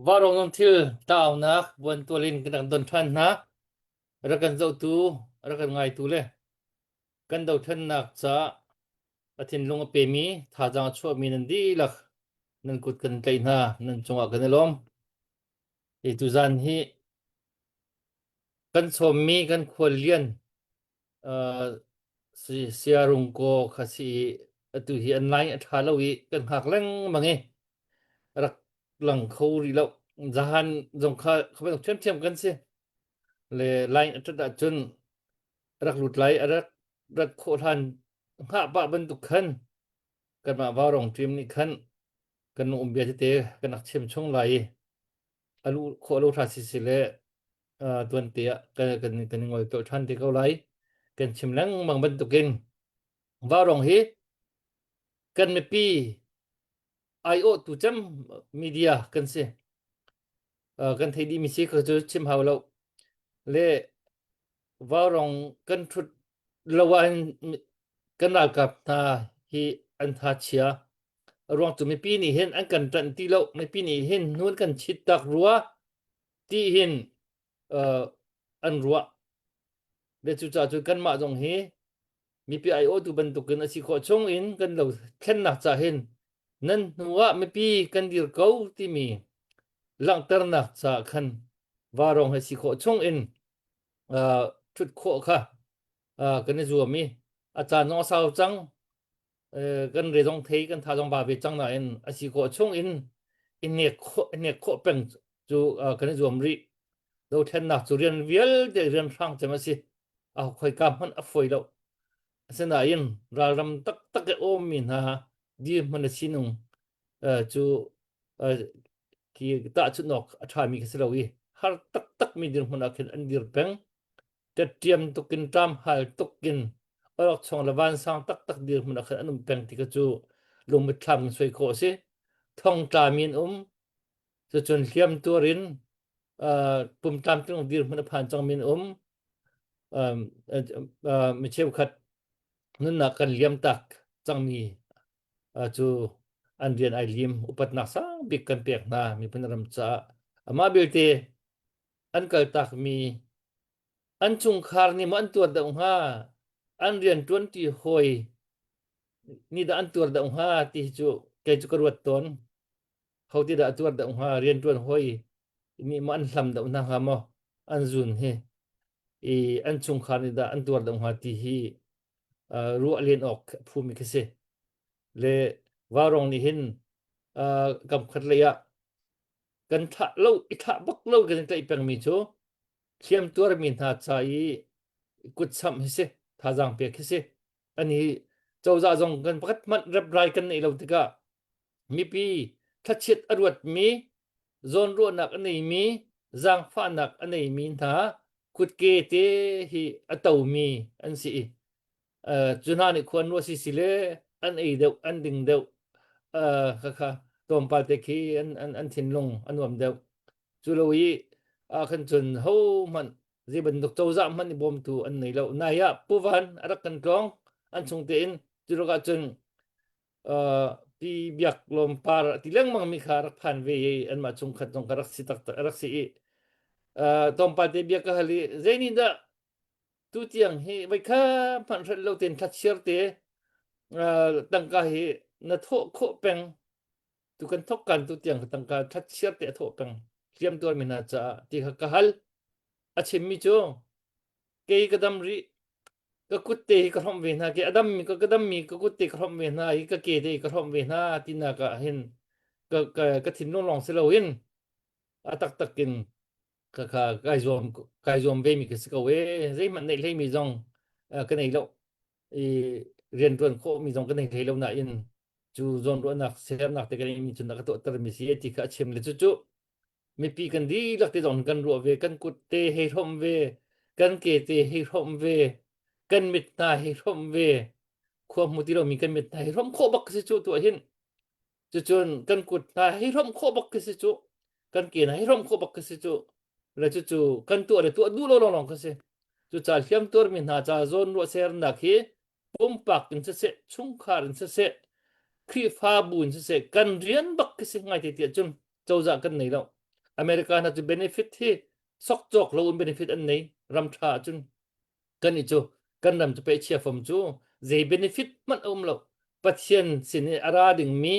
Vaurawng thil taunak buantual in kan rak don ṭhan hna. Rak kan zohtu, rak kan ngaitu le kan dothlennak caah a thinlung a pemi, thazaang a chuahmi nan dihlak nan kut kan tlaih hna, nan cungah kan i lawm. Hi tuzan hi kan sawmmi kan khuallian uh, si siarung ko kha si i atu hi an line a ṭha lo i kan hngak lengmang i rak lang kho rih lo. Zahan zong kha kha bantuk ṭhiamṭhiam kan si. Le line a ṭhat ahcun rak lut lai a rak rat khawh hlan hngah pah bantuk khan kanmah vaurong team nih khan kan um bia tete kan rak chim chung lai i a luh khawh lo hra si si le tuan te ah kan kan kan i ngol to ṭhan te ko lai. Kan chim lengmang bantukin vaurong hi kan mipi aiawhtu cem media kan si. Kan thei dihmi si ka cu chim hau lo. Le vaurong kan ṭhut lo ahhin kan ralkap hna hi an tha chia. A ruang cu mipi nih hin an kan ṭanh ti lo. Mipi nih hin hnun kan chit tak rua ti hin an ruah. Le cucaah cun kanmah zong hi mipi aiawhtu bantukin a si khawh chung in kan lo thlennak ca hin nan hnu ah mipi kan dir ko timi langhternak ca khan varawng he si khawh chung in ṭhut khawh kha kan i zuam i a caan zong a sau cang kan re zong thei kan tha zong ba ve cang nain a si khawh chung in i nek khawh nek khawh peng cu kan i zuam rih dothlennak cu rian vialte rian hrang cem a si a khoika hmanh a fawi lo asinain ralram taktak i ummi hna dirhmun a sinung cu khi tahchunh awk a ṭhami khi si lo i har taktak mi dirhmun ah khin an dir peng ṭetṭiam tukin ṭamhal tukin awlokchong le vansang taktak dirhmun ah khan an um peng ti kha cu lungmitthlam in suai khawh a si thongtla mi an um cucun hliam tuar in pum tlamtling dirhmun a phan cangmi an um mi cheukhat nunnak kan liam tak cangmi cu an rian ai lim upatnak sang bik kan pek hna miphun ram caah amah belte an kaltakmi an chungkhar nih maw an tuar deuh hnga an rian ṭuanṭi hawi nih dah an tuar deuh hnga ti hi cu kei cu ka ruat tawn ho ti dah a tuar deuh hnga rian ṭuan hawi nih maw an hlam deuh hna hnga maw an zun hi i an chungkhar nih dah an tuar deuh hnga ti hi ruah len awk phumi khi si le vaurong nih hin kam khat lei ah kan thlah lo i thlah bak lo kan i tlaih pengmi cu hliam tuarmi hna ca i kutsamh hi si thazaang pek hi si ani cozah zong kan pakhat hmanh reprai kan neih lo tikah mipi thlachiat a ruatmi zawnruahnak a neimi zaangfahnak a neimi hna kutke te hi a tomi an si i cu hna nih khuan rua si si le an ei deuh an ding deuh khakha tlawmpal te khi an an an thinlung a nuam deuh cu lo i ah khan cun ho hmanh zei bantuk cozah hmanh i bawmtu an nei lo nai ah puvan a rak kan tlawng an chung tein cu ruk ah cun pi biak lawm par ti lengmang mi kha rak phan ve i anmah chungkhat zong kha rak si taktak rak si i tlawmpal te bia ka hal i zei nih dah tutiang hi voi kha hmanh hrelh lo tein thlachiar te tangka hi na thawh khawh peng tu kan thok kan tu tiang tangka thlachiar te a thawh peng hliam tuar mi hna caah ti kha ka hal a chim mi cu kei ka dam rih ka kut te hi ka hrawmh ve hna ke a dam mi ka ka dam mi ka kut te ka hrawmh ve hna hi ka ke te hi ka hrawmh ve hna tinak ah hin ka ka ka thinlung lawng si loin a taktak in ka ka kai zuam kai zuam ve mi ka si ko e zeihmanh neih hlei mi zong ka nei lo i rian tuan khawh mi zong ka nei hlei lo nain cu zawn ruahnak sernak te kan mi cun ka tuahter mi si ti kha a chim le cu cu mipi kan dihlak te zong kan ruah ve kan kut te hei hrawm ve kan ke te hei hrawm ve kan mit hna hei hrawm ve khua hmu ti lomi kan mit hna hei hrawm khawh bak si cu tuah hin cucun kan kut hna hei hrawm khawh bak khi si cu kan ke hna hei hrawm khawh bak khi si cu le cucu kan tuah le tuah duh lo lawnglawng khi si cucaah hliam tuarmi hna ca zawn ruah sernak hi pumpak in siseh chungkhar in siseh Khrihfabu in siseh kan rian bak khi si ngai te tiah cun cozah kan nei lo. America hna cu benefit hi sok cawk lo in benefit an nei ram tha ahcun kan i cu kan ram cu pe chia fom cu zei benefit hmanh a um lo Pathian sin i a ra dingmi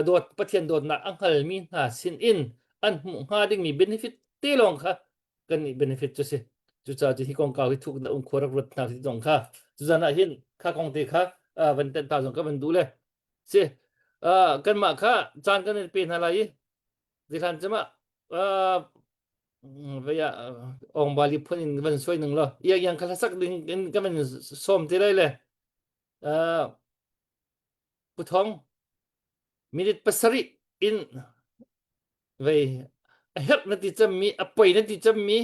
dawt Pathian dawtnak a hngalmi hna sin in an hmuh hnga dingmi benefit te lawng kha kan nih benefit cu si cucaah cu hi kongkau hi thuk na um khua rak ruat hna ti zong kha cuzan ah hin kha kong te kha van tenh ta zong ka van duh le si kanmah kha caan kan in pe hna lai i zihlan cema vaya ong bali phun in van suai ning lo yang yang kha sak ding in ka van som te lai le Puthong minute pasarih in vei a herh na ti cemmi a poi na ti cemmi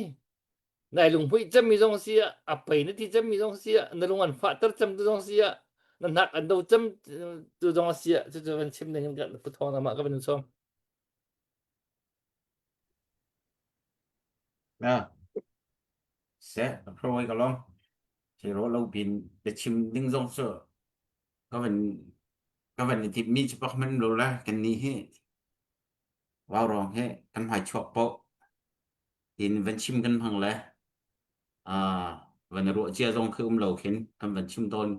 nai lunghmuih cemmi zong si ah a poi na ti cemmi zong si ah na lung an fahter cem tu zong si ah na hnak an do cem tu zong si ah cucu van chim ding in ka Puthong namah ka van sawm. Na se ka ka long Chero lo pin biachim ding zong cu ka van ka van i timhmi cu pak hmanh lo la kan nih hi vaurawng hi kan hmai chuak poh tin van chim kan hmang le uh, van ruah cia zong khi um lo khin kan van chim tawn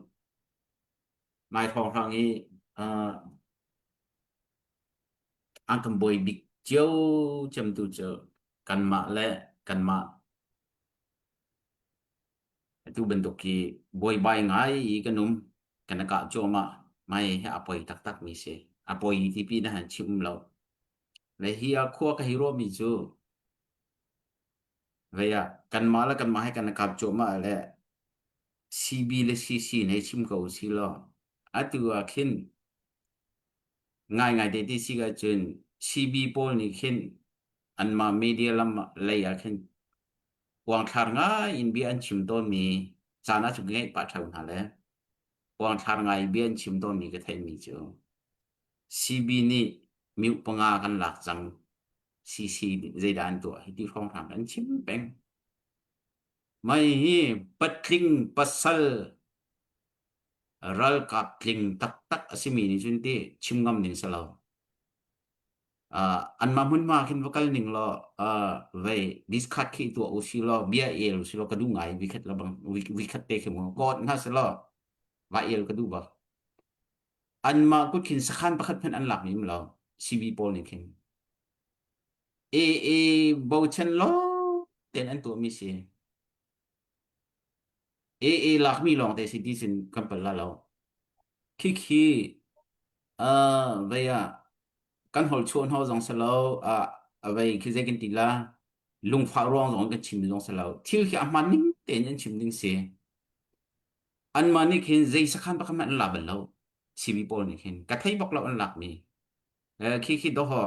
mai thawng hrang hi uh, an kan bawi bik cio cem tu cu kanmah le kanmah Atu bantuk hi buaibai ngai i kan um. Kan i kah cuahmah. Mai hi a poi taktakmi si. A poi ti pi na han chim um lo. Le hi ah khua ka hei ruahmi cu vei ah kanmah le kanmah he kan i kap cuahmah le CB le CC in hei chim ko usih law atu ah khin ngaingai te ti si ahcun CB pawl nih khin anmah media lam lei ah khin Uangthlar ngai in bia an chim tawnmi caan ah cun ka ngaih pah ṭheo hna le uangthlar ngai in bia an chim tawnmi ka theihmi cu CB nih mioh panga kan lak cang CC nih zeidah an tuah hi ti hrawnghrang an chim peng. Mei hi patling pasal ralkap tling taktak a simi nih cun ti chim ngam ding si lo. Uh, anmah hmunhma khin va kal ning law uh, vei discard khi tuah u si law bia el u si law ka duh ngai vikhat la bang vikhat te khi mu kot hna si law va el ka duh bak anmah kut khin sakhan pakhat hmanh an lak nim lo CB pawl nih khin e e bochan lo ten an tuah mi si e e lak mi lawng te si ti sin kan pal la lo khi khi uh, vei ah kan holh chuah hno zong si lo a vei khi zei kan ti la lungfah ruang zong kan chim zong si lo thil khi a hman ning tein an chim ding si anmah nih khin zei sakhan pakhat hmanh an la bal lo CB pawl nih khin ka thei bak lo an lak mi khi khi doho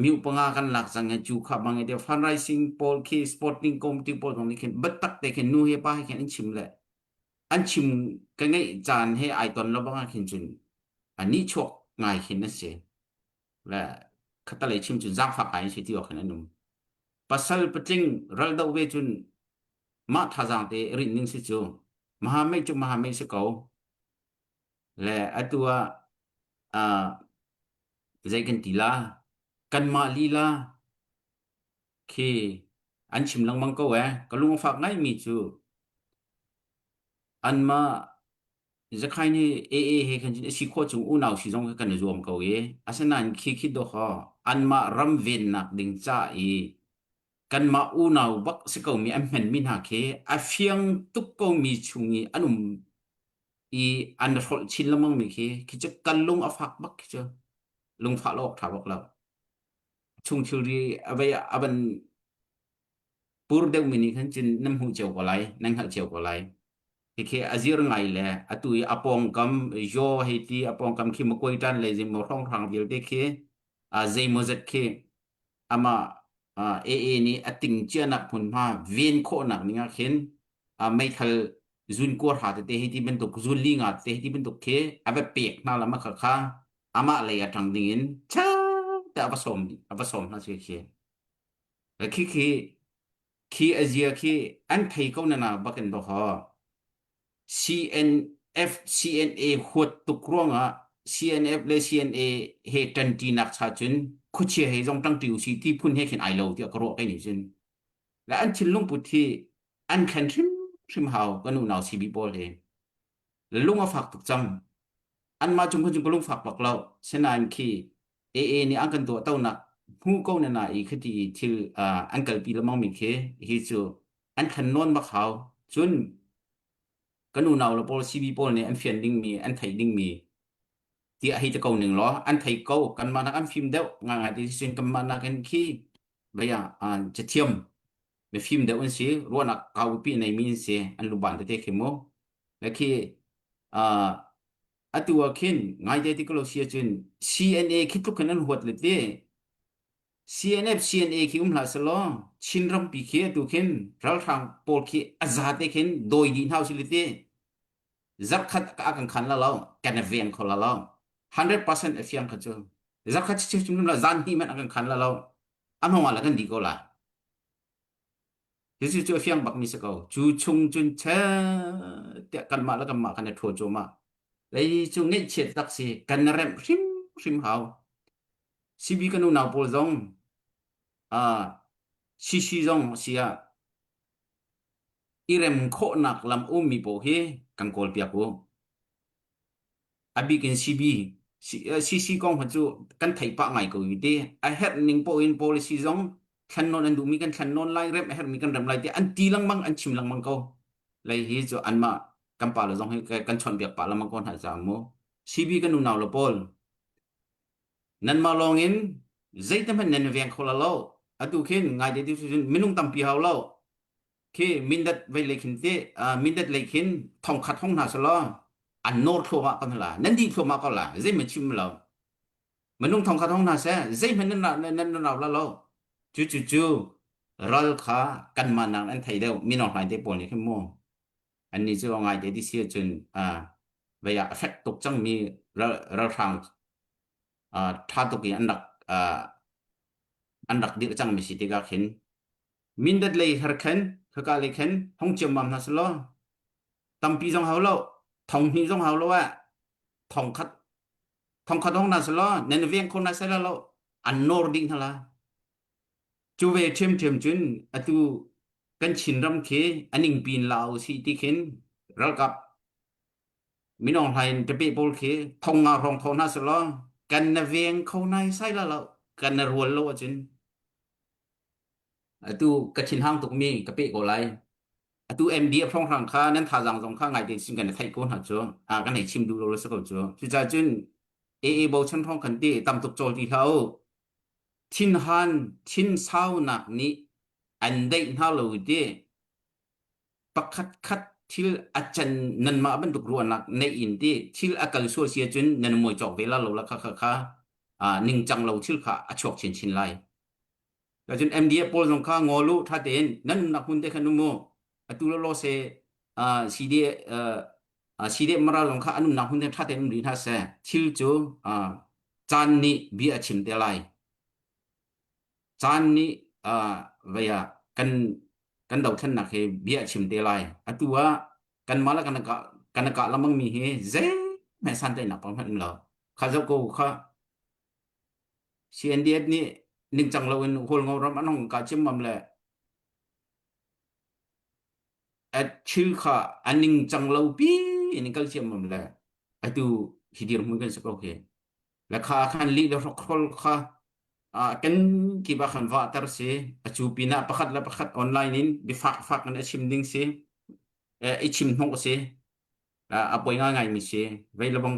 miu panga kan lak cang cu kha bang te fundraising pawl khi sporting committee pawl zong nih khin biatak te khin nu he pa he khin an chim le an chim ka ngeih caan he ai ton lo bang ah khin cun a nihchuak ngai khin a si le khatalei chim cun zaangfak ngai in si ti awk khin an um pasal patling ral do ve cun mah thazaang te rinh ning si cu maha mei cu maha mei si ko le atu ah uh, zei kan ti la kanmah lila khi an chim lengmang ko eh ka lung a fak ngai mi cu anmah Zakhai nih AA he khan cun a si khawh chung unau si zong kha kan i zuam ko i asinain khi khi dawh anmah ram vennak ding ca i kanmah unau bak si komi an hmanmi hna khi a fiang tuk komi chung i an um i an hrolh chin lengmang mi khi khi cu kan lung a fak bak khi cu lungfah lo awk ṭha bak lo chung thilri a vei a van pur deuhmi nih khan cun nan hmuh cio ko lai nan hngalh cio ko lai Hikhi a zir ngai le atu i a pawngkam Yaw hei ti a pawngkam khi makuai ṭan le zeimaw hrawnghrang vialte khi zeimawzat khi amah AA nih a ting cianak hmunhma ven khawhnak ning ah khin meithal zun kuarha tete hei ti bantuk zun li nga tete hei ti bantuk khi a va pek hna la ma kha kha amah lei a ṭang ding in cha te a va sawm a va sawm hna khi khi khi khi Khi a zia khi an thei ko na bak in doho. CNF CNA huat tuk ruangah CNF le CNA he ṭanṭinak cha cun khuachia he zong ṭangṭi usih ti phun he khin ai lo tiah ka ruah kei nih cun. Le an thinlung put hi an thlen hrimhrim hau kan unau CB pawl hi. Lung a fak tuk cang. Anmah cung khan cun ka lungfak bak lo. Sinain khi AA nih an kan tuah tonak hmu ko na na i khati i thil uh, an kalpi lengmang mi khi hi cu an thlen nawn bak hau. Cun kan unau le pawl CB pawl nih an fian dingmi an theih dingmi tiah hei ti ko ning law an thei ko kanmah nak an fim deuh ngai ti sin kanmah nak in khi vaya cathiam mifim deuh an si ruahnak kaupi nei mi an si an luban tete khi mu le khi atu ah khin ngai te ti ko lo si ahcun CNA khi tluk khin an huat le ti CNF CNA khi um hlah selaw Chin rampi khi atu khin ralhrang pawl khi a zate khin dawi dih hna usih le ti zarkhat a kan khan la lo kan i veng kho la lo 100% a fiang kha cu zarkhat chichim chim la zan hnih hmanh a kan khan la lo a hmang la kan di ko la Jesuh cu a fiang bak mi si ko cu chung cun che tiah kanmah le kanmah kan i ṭhaw cuahmah lei cu ngeihchiat tak si kan remh hrim hrim hau CB kan unau pawl zong uh, CC zong si ah i rem khawhnak lam ummi paoh hi kan kawlpiak u. A bik in CB CC kong kha cu kan theih pah ngai ko i ti. A herh ning paoh in policy zong thlen nawn an duhmi kan thlen nawn lai, remh a herhmi kan remh lai ti an ti lengmang, an chim lengmang ko. Lei hi cu anmah kan pa le zong hi kan chawnhbiak pah lengmang ko hna caah mu. CB kan unau le pawl nanmah lawng in zeite hmanh nan veng kho la lo. Atu khin ngai te ti minung tampi hau lo. Khi Mindat vei lei khin te Mindat lei khin thongkhat hong hna selaw an nawr thluahmah ko hna la nan dih thluahmah ko la zeihmanh chim lo minung thongkhat hong hna seh zeihmanh nan nan nan rau la lo cu cu cu ral kha kanmah nak an thei deuh minong hlai te pawl nih khin mu annih cu ngai te ti si ahcun vei ah a fek tuk cangmi ral ralhrang ṭha tuk in an rak an rak dirh cangmi si tikah khin Mindat lei her khen, khaka lei khen hong ciammam hna selaw tampi zong hau lo, thong hnih zong hau lo ah thong khat thong khat hong hna selaw nan veng kho hna sela lo an nawr dih hna la. Cu ve ṭhiamṭhiam cun atu kan Chinram khi a ningpi in la u sih ti khin ralkap minong hlain ṭape pawl khi thong nga hrawng tho hna selaw kan na veng kho nai sai la lo kan na rual lo ahcun Atu ka thinhang tukmi ka peh ko lai. Atu MDF hrawnghrang kha nan thazaang zong kha ngai tein sim kan i theih ko hna cu. Ah kan hei chim duh lo la si ko cu. Cucaah cun AA bochan hrawng kan ti tam tuk cawl ti hlah u. Thinhan thinsaunak nih an deih hna lo ti pakhat khat thil a can nanmah bantuk ruahnak neih in ti thil a kal sual si ahcun nan muai cawk ve la lo la kha kha kha ningcang lo thil kha a chuak chinchin lai. Cun MDF pawl zong kha ngol u ṭha tein nan umnak hmun te khan um u. Atu lawlaw se CD CD Mara zong kha an umnak hmun te ṭha tein um rih hna seh. Thil cu caan nih bia a chim te lai. Caan nih vei ah kan kan dothlennak hi bia a chim te lai. Atu ah kanmah le kan kah kan kah lengmang mi hi zeihmanh santlaihnak pang hmanh um lo. Kha zoh ko kha CNDF nih ningcang loin Hualngo ram an hung kah ciammam le thil kha a ningcang lo pi in kal ciammam le atu hi dirhmun kan si ko hi. Le kha khan lih le hrokhrol kha kan kip ah khan vahter si. A cu pinah pakhat le pakhat online in biafak fak in a chim ding si. I chim hnawh si. A poi ngaingai mi si. Vei lebang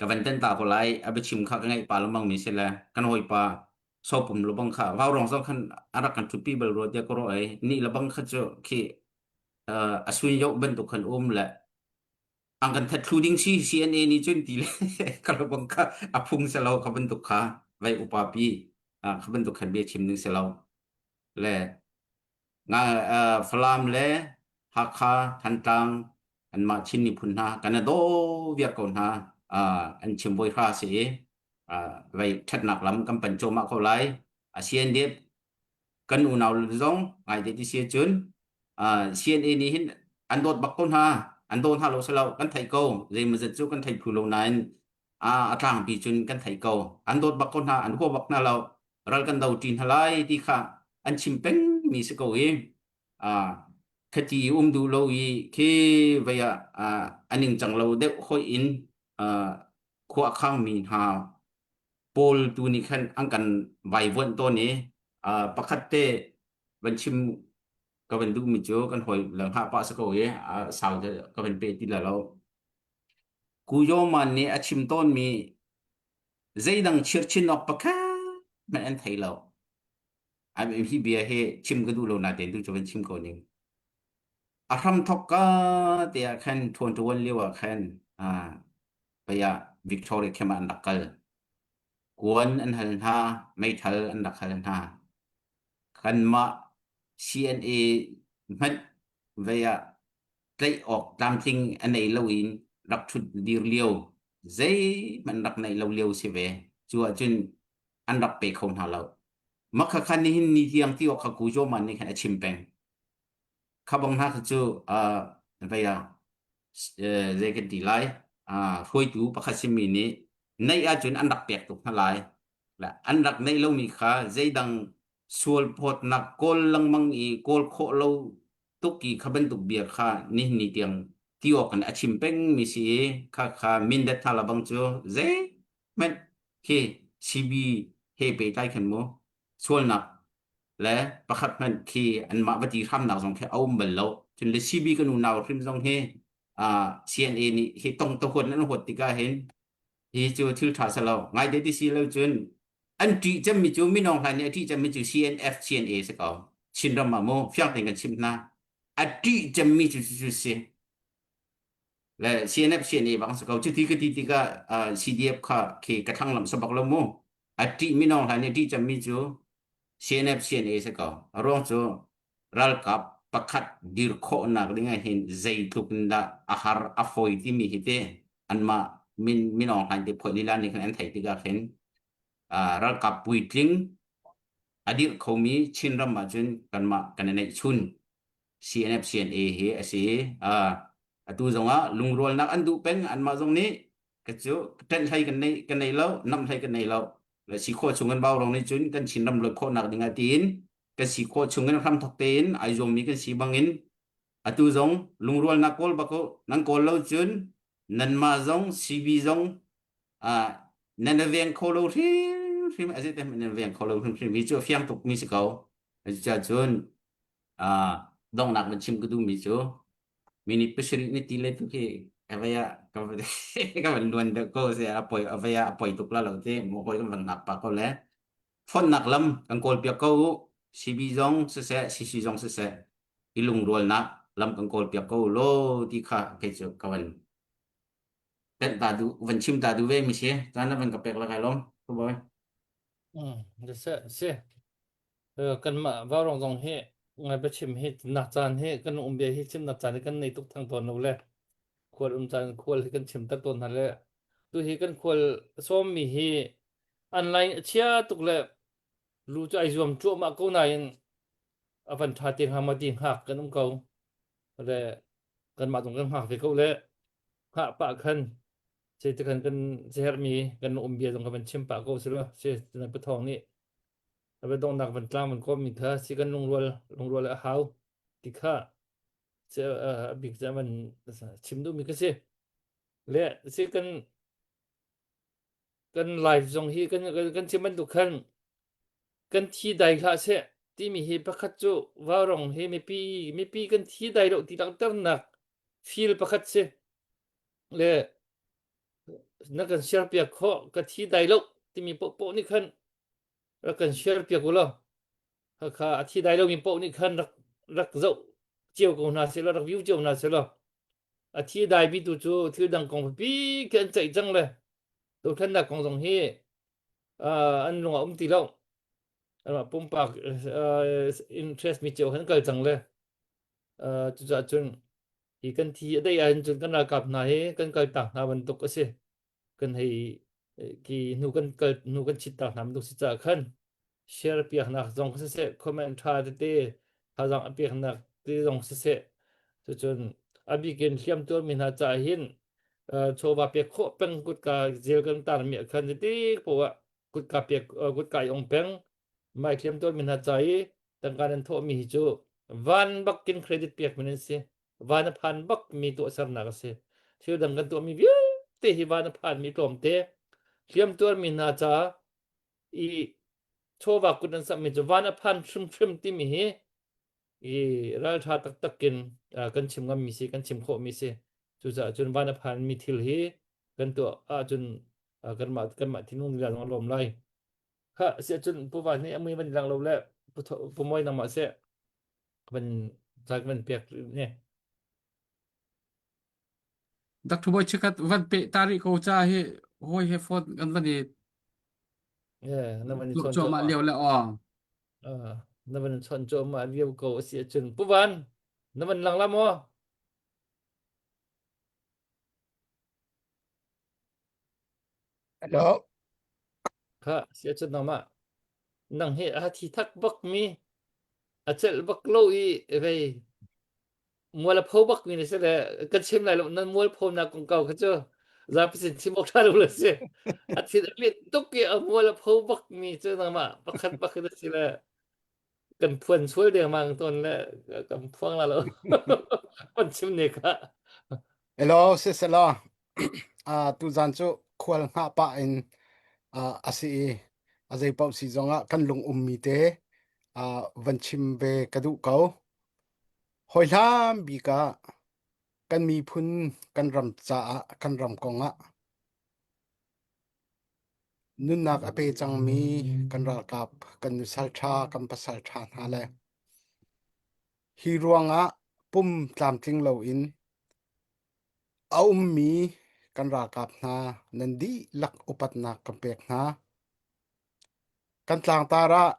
ka van ten ta ko lai a biachim kha ka ngaih pa lengmang mi si le kan hawipa sopum lubang kha vaurong zong khan a rak kan ṭhutpi bal rua tiah ka ruah ai ni lebang kha cu khi a sun yoh bantuk khan um le ang kan that thlu ding si CNA nih cun ti le ka lubang kha a phung se lo kha bantuk kha vai upa pi kha bantuk khan bia chim ding se lo le Nga Falam le Hakha, Thantlang anmah Chin miphun hna kan i daw viar ko hna. An chim bawi hra si i vei ṭhatnak lam kan pan cuahmah ko lai. CNDF kan unau zong ngaite ti si cun CNA nih hin an dawt bak ko hna. An daw hna lo si lo, kan theih ko. Zeimawzat cu kan thei phu lo nain a a tlangpi cun kan theih ko. An dawt bak ko hna, an hua bak hna lo. Ral kan do ṭi hna lai ti kha an chim peng mi si ko i khati um duh lo i khi vei ah a ningcang lo deuh hoih in khua a khangmi hna pawl tu nih khan an kan vaivuanh tawn i pakhat te van chim ka van duhmi cu kan hawi le hngah pah si ko i sau ka van pe ti la lo. Ku Yoman nih a chim tawnmi zeidang chirchin awk pakhat hmanh an thei lo. Hi bia hi chim ka duh lo natein tu cu van chim ko ning. A hram thok ka te ah khan ṭhuan ṭuan lio ah khan pei ah Victoria camp ah an rak kal. Kuan an hal hna, meithal an rak hal hna. Kanmah CNA hmanh vei ah tlaih awk tlamtling a nei lo in rak ṭhut dir lio, zeihmanh rak neih lo lio si ve. Cu ahcun an rak pe kho hna lo. Mah khakha nihin ni tiang ti awk kha Ku Zaw Man nih khan a chim peng. Kha bang hna kha cu vei ah zei kan ti lai hruaitu pakhat simi nih neih ahcun an rak pek tuk hna lai. An rak neih lomi kha zeidang sual phawtnak kawl lengmang i kawl khawh lo tuk i kha bantuk bia kha nihin ni tiang ti awk in a chim pengmi si i kha kha mindat hna la bang cu zeihmanh khi CB he pehtlai khan mu sualnak le pakhat hmanh khi anmah va ti hramnak zong khi a um bal lo. Cun le CB kan unau hrim zong hi CNA nih hi tong ta huat an huat tikah hin hi cu thil ṭha si lo. Ngai te ti si lo cun an ṭih cemmi cu minung hlai nih a ṭih cemmi cu CNF CNA si ko. Chinram ah mu fiang tein kan chimh hna. A ṭih cemmi cu cu si. Le CNF CNA bang si ko. Cuti ka ti tikah CDF kha khi ka thlang lam sabak lo mu. A ṭih minung hlai nih a ṭih cemmi cu CNF CNA si ko. A ruang cu ralkap pakhat dir khawhnak ding ah hin zeitluk in dah a har a fawi timi hi te anmah min min Aung Hlaing te phoih lila nih khan an theih tikah khin ralkap puitling a dirh khomi Chinram ahcun kanmah kan i neihchun CNF CNA hi a si. Atu zongah lungrualnak an duh peng anmah zong nih ka cu ṭanh hlei kan nei kan nei lo namh hlei kan nei lo le si khawh chung kan bau rong nih cun kan Chinram luat khawhnak ding ah tiin kan si khawh chung in hramthok tein ai zuammi kan si bangin atu zong lungrualnak kawl bak u nan kawl lo cun nanmah zong CB zong nan veng kho lo hrimhrim a te nan veng kho lo hrimhrim hi cu a fiang tuk mi si ko cun donghnak van chim ka duh mi cu minute pasarih ni ti le tu khi avaya ka ka van luan deuh ko se a poi avaya a poi tuk la lo te mo hoi kan van ngak pa ko le fonhnak lam kan kawlpiak ko u. CB zong siseh, CC zong siseh, i lungrualnak lam kan kawlpiak ko u law ti kha kei cu ka van tenh ta duh, van chim ta duh ve mi si. Caan na van ka pek la kai lawm. Tu boy. Si, si. Kanmah Vaurawng zong hi ngai biachim hi nak caan hi kan um bia hi chim nak caan hi kan nei tuk thang tawn lo le khual um caan khual hi kan chim tak tawn hna le tu hi kan khual sawm mi hi an line a chia tuk le lu cu ai zuam cuahmah ko nain a van ṭha te hnga maw ti hngak kan um ko le kanmah zong kan hngak ve ko le hngah pah khan ce te khan kan herhmi kan um bia zong kan van chim pah ko si lo si na pathawng nih a va donghnak van tlang van kawm mi kha si kan lungrual lungrual a hau ti kha a bik cu van chim duhmi ka si le si kan kan life zong hi kan kan chim bantuk khan kan thi dai hlah seh timi hi pakhat cu vaurong hi mipi mipi kan thi dai lo ti langhternak feel pakhat si le na kan share piak khawh ka thi dai lo timi poah nih khan rak kan share piak u law kha a thi dai lomi poah nih khan rak rak zoh cio ko hna seh law rak view cio hna seh law a thi dai mi tu cu thil dang kong pipi khi an ceih cang le dothlennak kong zong hi an lung a um ti lo anmah pumpak interest mi cio han kal cang le cucaah cun hi kan thi a dei ahhin cun kan ralkap hna hi kan kal tak hna bantuk a si kan hei ki hnu kan kal hnu kan chit tak hna bantuk si caah khan share piaknak zong siseh comment tha tete thazaang a peknak te zong siseh cucun. A bik in hliamtuarmi hna caah hin chawva pek khawh peng kutka zel kan tarmi ah khan zeitik poah ah kutka pek kutka i ong peng mai hliamtuarmi hna ca i tangka nan thawhmi hi cu van bakin credit pek min an si. Van a phan bak mi tuahsernak a si. Thil dang kan tuahmi vialte hi van a phanmi tlawmte hliamtuarmi hna ca i chawva kut an samhmi cu van a phan hrimhrim timi hi i ralṭha taktak in kan chim ngammi si kan chim khawhmi si cucaah cun van a phanmi thil hi kan tuah ahcun kanmah kanmah thinlung lila zong a lawm lai kha si ahcun pu van nih a mui van lang lo le pu moi nangmah seh van van pek ne Dr. Bawi chikkhat van peh ta rih ko ca hi hawi he phone kan van i Yeah, na van i chawn cuahmah lio le aw. Uh, na van chawn cuahmah lio ko a si ahcun Pu Van, na van lang la maw? Hello. Kha si ahcun nangmah nang hi a thi thak bak mi a celh bak lo i vei mual a pho bak mi na si le kan chim lai lo nan mual pho nak kong kau kha cu zapi sin chim awk ṭha lo le si a thin a let tuk i a mual a pho bak mi cu nangmah pakhat pakhat a si le kan phuan sual dengmang tawn le kan phuang la lo kan chim ne kha Hello, sisela. Uh, tuzan cu khual hngah pah in uh, a si i a zei paoh si zongah kan lung ummi te uh, van chim ve ka duh ko. Hawihlam bik ah kan miphun kan ram caah kan ram kongah nunnak a pe cangmi kan ralkap kan nusal ṭha kan pasal ṭha hna le hi ruangah pum tlamtling loin a ummi kan ralkap hna nan dihlak upatnak kan pek hna. Kan tlangtar ah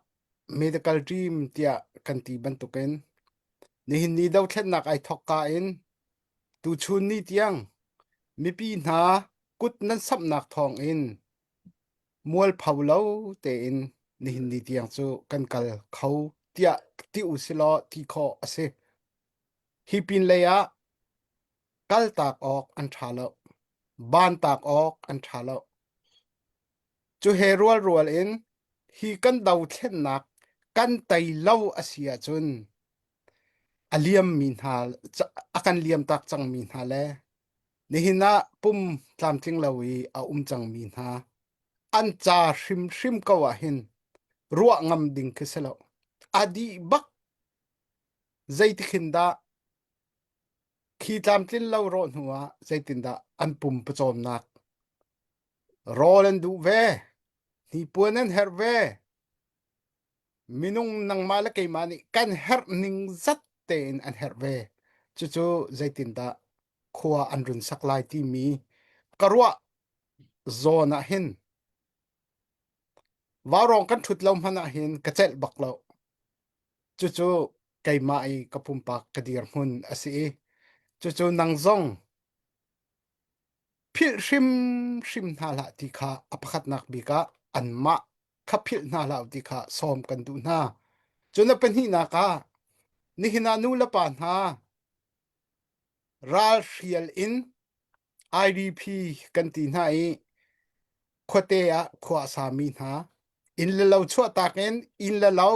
medical team tiah kan ti bantukin nihin ni dothlennak ai thawkka in tuchun ni tiang mipi hna kut nan samhnak thawngin mualpho lo tein nihin ni tiang cu kan kal kho tiah ti usilaw ti khawh a si. Hi pinlei ah kaltak awk an ṭha lo. Bantak awk an ṭha lo. Cu he rualrual in hi kan dothlennak kan tei lo a si ahcun a liammi hna a kan liamtak cangmi hna le nihin ah pum tlamtling lo i a um cangmi hna an ca hrimhrim ko ah hin ruah ngam ding khi si lo. A dih bak zeitikhin dah khi tlamtlin lo rawh hnu ah zeitindah an pum pawcawmnak Rawl an duh ve, hnipuan an herh ve. Minung nangmah le keimah nih kan herh ning zat tein an herh ve. Cucu zeitindah khua an run sak lai timi ka ruah zawn ah hin vaurawng kan ṭhut lo hmanh ah hin ka celh bak lo. Cucu keimah i ka pumpak ka dirhmun a si i cucu nang zong Philh hrimhrim hna hlah ti kha a pakhatnak bik ah anmah kha philh hna hlah u ti kha sawm kan duh hna. Cun a pahnihnak ah nihin ah nu le pa hna ralhrial in IDP kan ti hna i khuate ah khua a sami hna inn le lo chuahtak in inn le lo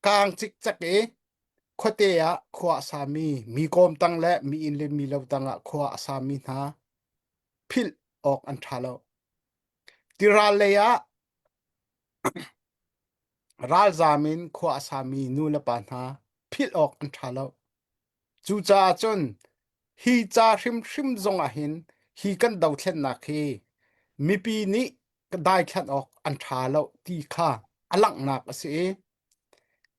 Kaang cikcek i khuate ah khua a sami, mi kawmtang le mi inn le mi lo tang ah khua a sami hna philh awk an ṭha lo. Tiral lei ah ralzaam in khua a sami nu le pa hna philh awk an ṭha lo. Cucaah cun hi ca hrimhrim zong ah hin hi kan dothlennak hi mipi nih daithlan awk an ṭha lo ti kha a langhnak a si i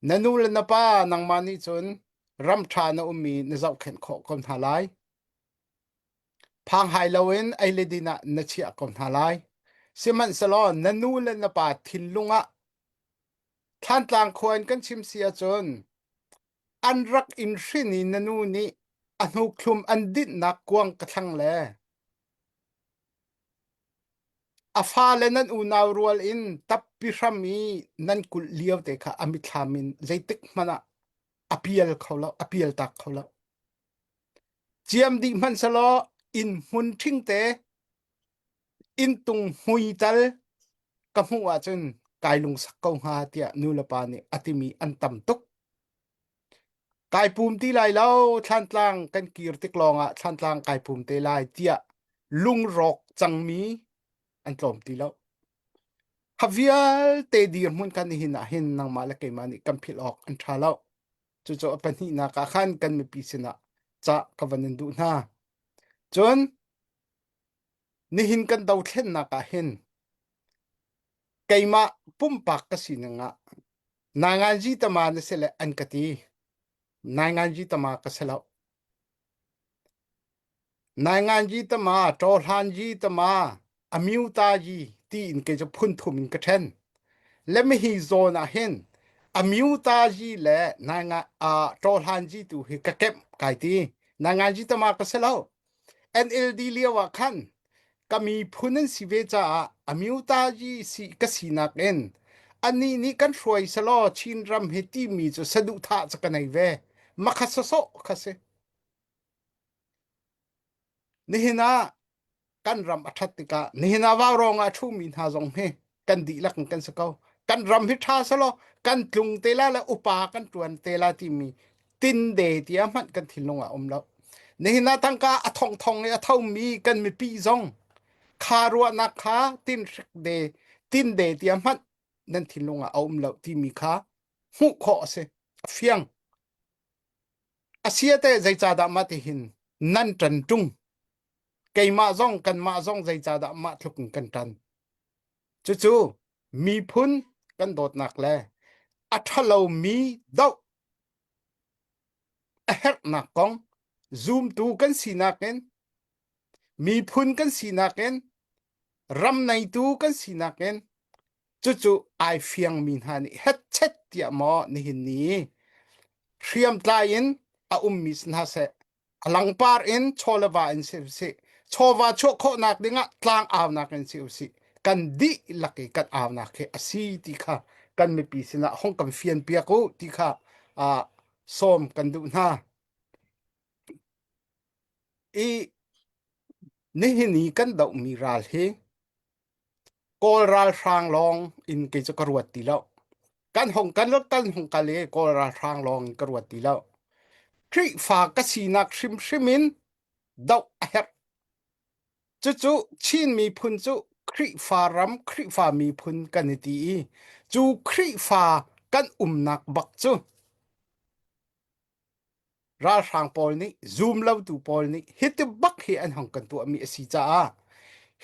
na nu le na pa nangmah nih cun ram ṭha na ummi na zohkhenh khawh ko hna lai. Phang hai loin ei le din ah na chiah ko hna lai. Sihmanhsehlaw na nu le na pa thinlung ah Thlantlang khua in kan chim si ahcun an rak in hrin i na nu nih a hnukhlum an dinhnak kuang ka thlang le A fale nan unau rual in tappi hram i nan kulh lio te kha a mitthlam in zeitik hmanh ah a pial kho lo, a pial tak kho lo. Ciam dih hmanh selaw inn hmun ṭhingte inntung hmui tal ka hmuh ahcun kai lungsak ko hnga tiah nulepa nih a timi an tam tuk. Kai pum ti lai lo, Thlantlang kan kir tik lawngah Thlantlang kai pum te lai tiah lungrawk cangmi an tlawm ti lo. Kha vialte dirhmun kan nihin ah hin nangmah le keimah nih kan philh awk an ṭha lo. Cucu a pahnihnak ah khan kan mipi sinah ca ka van in duh hna. Cun nihin kan dothlennak ah hin keimah pumpak ka sining ah nainganzi tama na si le an ka ti. Nainganzi tama ka si lo. Nainganzi tama, ṭawhlanzi tama, amyutazi tiin kei cu phun thum in ka ṭhen. Le mihi zawn ah hin amyutazi le nainga uh, ṭawhlanzi tu hi ka kemh kai ti. Nainganzi tama ka si lo. NLD lio ah khan ka miphun an si ve caah amyutazi si ka sinak in anih nih kan hruai selaw Chin ram hi timi cu saduhthah cu ka nei ve. Makha sawsawh kha si. Nihin ah kan ram a ṭhat tikah nihin ah vaurawng ah a ṭhumi hna zong hi kan dihlak in kan si ko. Kan ram hi ṭha selaw kan tlung te la le upa kan ṭuan te la timi tinde tia hmanh kan thinlung ah um lo. Nihin ah tangka a thongthong i a thomi kan mipi zong kha ruahnak kha tin hrik de tinde tia hmanh nan thinlung ah a um lo timi kha hmuh khawh a si. A fiang. Asia te zeicahdah mah ti hin nan ṭan ṭung? Keimah zong kanmah zong zeicahdah mah tluk in kan ṭan? Cucu miphun kan dawtnak le a ṭhalomi doh a herhnak kong zumtu kan sinak in miphun kan sinak in ram neitu kan sinak in cucu ai fiangmi hna nih hetchet tiah maw nihin ni hriamtlai in a ummi si hna seh a langpar in chaw le va in si usih chawva chuah khawhnak dingah tlang aunak in si usih kan dihlak i kan aunak hi a si ti kha kan mipi sinah hong kan fian piak u ti kha uh, sawm kan duh hna i nihin i kan dohmi ral hi Kawl ralhrang lawng in kei cu ka ruat ti lo. Kan hong kan kan hong kal i Kawl ralhrang lawng in ka ruat ti lo. Khrihfa ka sinak hrimhrim in doh a herh. Cucu Chin miphun cu Khrihfa ram, Khrihfa miphun kan i ti i cu Khrihfa kan umnak bak cu ralhrang pawl nih zumlotu pawl nih hiti bak hi an hong kan tuahmi a si caah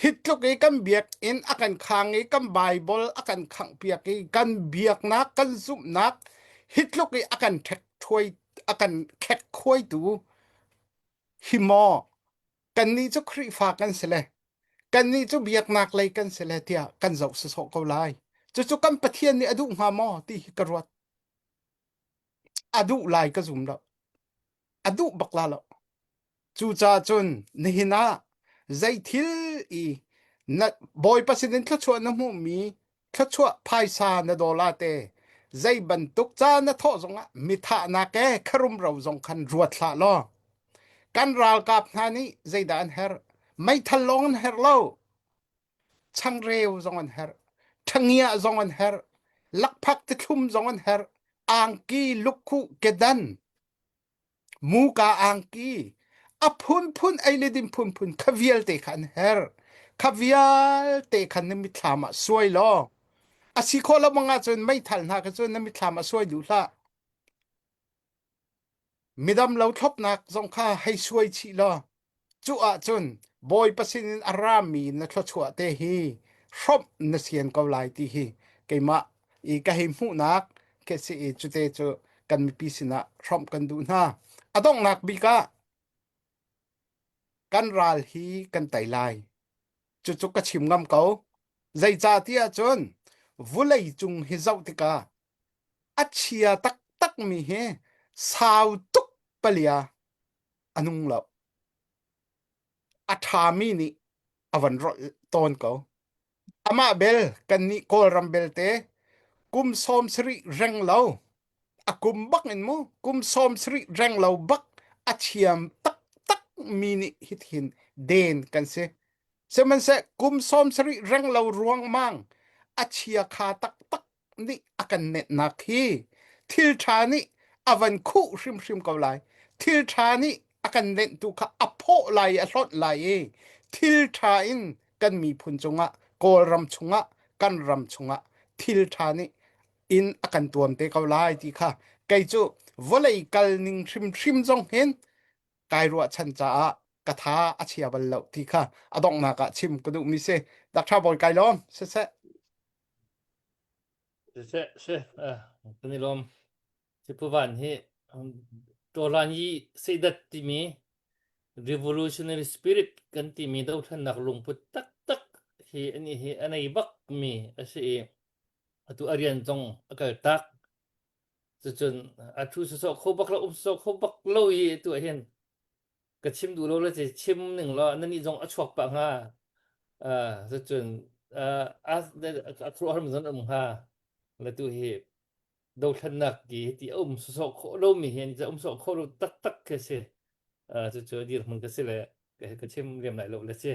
hi tluk i kan biakinn a kan khang i kan Bible a kan khanghpiak i kan biaknak kan zumhnak hi tluk i a kan ṭhek ṭhuai a kan khek khuaitu hi maw kannih cu Khrihfa kan si le kannih cu biaknak lei kan si le tiah kan zoh sawsawh ko lai cucu kan Pathian nih a duh hnga maw ti hi ka ruat A duh lai ka zum lo. A duh bak la lo. Cucaah cun nihin ah zei thil i na Bawipa sinin thluachuah na hmuhmi thluachuah phaisa na dollar te zei bantuk ca na thawh zongah mithahnak e kharumro zong khan ruat hlah law kan ralkap hna nih zeidah an herh meithal lawng an herh lo changreu zong an herh ṭhangiah zong an herh lakphak tithlum zong an herh angki lukhuh kedan muka angki a phunphun ei le din phunphun kha vialte kha an herh kha vialte khan na mitthlam ah suai law a si khawh lo bang ahcun meithal hna kha cun na mitthlam ah suai duh hlah Midam lo thlopnak zong kha hei suai chih law cu ahcun Bawipa sinin a rami na thluachuah te hi hrawmh na sian ko lai ti hi keimah i ka hei hmuhnak khi si i cute cu kan mipi sinah hrawmh kan duh hna. A donghnak bik ah kan ral hi kan tei lai. Cucu ka chim ngam ko. Zeicah ti ahcun vulei cung hi zoh tikah a chia taktakmi hi sau tuk palia a nung lo. A ṭhami nih a van rolh tawn ko. Amah bel kannih Kawlram belte kum 70 reng lo a kum bak in mu kum 70 reng lo bak a thiam taktak mi nih hithin den kan si. Sihmanhseh kum 70 reng lo ruangmang a chia kha taktak nih a kan netnak hi thil ṭha nih a van khuh hrimhrim ko lai. Thil ṭha nih a kan nenhtu kha a phawh lai i a hlonh lai i thil ṭha in kan miphun cungah Kawlram chungah kan ram chungah thil ṭha nih in a kan tuam te ko lai ti kha kei cu vawlei kal ning hrimhrim zong hin kai ruahchan caah ka tha a chia bal lo ti kha a donghnak ah chim ka duhmi si. Dr. Bawi kai lawm siseh. Siseh, si, kan i lawm. Sipuvan hi Tawlan yi seidat timi revolutionary spirit kan timi dothlennak lungput taktak hi ani hi a nei bak mi a si i atu a rian zong a kal tak. Cucun a thu sawsawh kho bak lo um sawsawh kho bak lo i atu ah hin ka chim duh lo le ci chim ning law na nih zong a chuak pah hnga. Uh, cucun uh, a a khuaruahhar zon um hnga. Le tu hi dothlennak ti ti a um sawsawh khawh lomi hi an um sawh khawh lo taktak khi si. Uh, cucu dirhmun ka si le ka chim riam lai lo le si.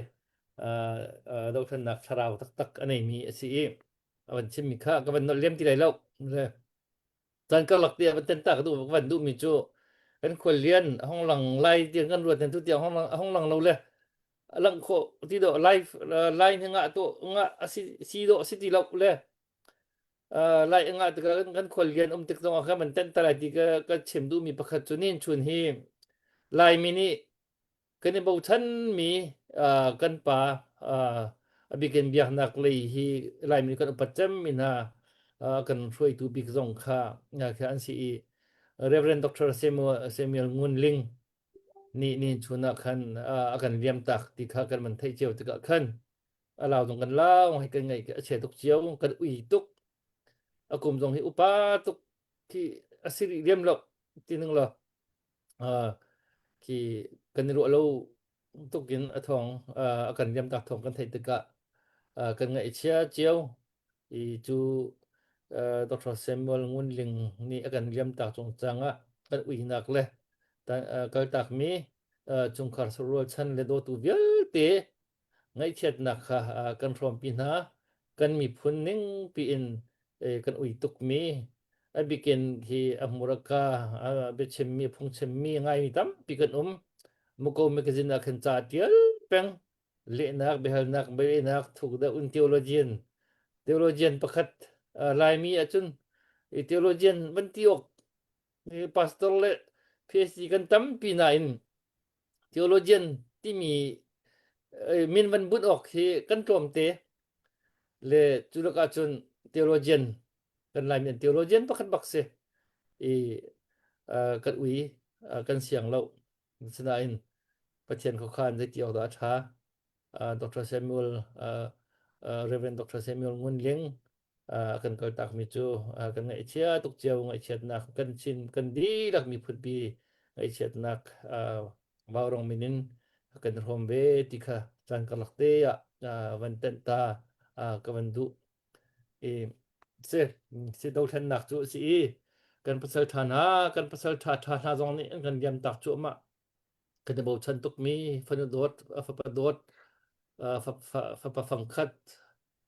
Uh, uh, dothlennak thlarau taktak a neimi a si i a van chimmi kha ka van nolh lem ti lai lo. Le caan karlak te van ten ta ka duh ka van duhmi cu kan khuallian a hong lang lai tiang kan ruat tu tiang hong lang a hong lang lo le a lang khawh ti do live line hi ngah to ngah si si do si ti lo le lai ngah tikah kan khuallian um tik zong ah khan man ten ta lai ti ka ka chim duhmi pakhat cu nin chun hi Laimi nih kan i bochanmi kan pa a bikin biaknak lei hi Laimi kan upat cemmi hna kan hruaitu bik zong kha kha an si i Reverend Dr. Samuel Samuel Ngun Ling nih ni chun ah khan a kan liam tak ti kha kan man theih cio tikah khan a lau zong kan lau hei kan ngaih a chia tuk cio kan ui tuk a kum zong hi upa tuk khi a si rih liam lo ti ning lo khi kan i ruah lo tuk in a thawng a kan liam tak thawng kan theih tikah kan ngaihchia cio i cu Dr. Samuel Ngun Ling nih a kan liam tak cungcang ah kan uinak le kaltakmi chungkhar rualchan le dawtu vialte ngaihchiatnak kha kan hrawmpi hna. Kan miphun ning piin kan ui tukmi a bikin hi a hmuraka a biachimmi phungchimmi ngaimi tampi kan um. Muko magazine ah khan ca tial peng lehnak biahalnak bialehnak thuk deuh in theologian theologian pakhat Laimi ahcun theologian van ti awk pastor le PhD kan tampi nain theologian timi min van bunh awk hi kan tlawmte le cu lakah cun theologian kan Laimi an theologian pakhat bak si i kan ui kan siang lo sinain Pathian khuakhan zeiti awk dah a ṭha Dr. Samuel Reverend Dr. Samuel Ngun Ling a kan kaltakmi cu kan ngaihchia tuk cio ngaihchiatnak kan chin kan dihlak miphun pi ngaihchiatnak vaurong min in kan hrawm ve ti kha caan karlak te ah van tenh ta ka van duh i si si dothlennak cu a si i kan pasal ṭha hna kan pasal ṭha ṭha hna zong nih an kan liam tak cuahmah kan i bochan tukmi fanu dawt fapa dawt fapa fangkhat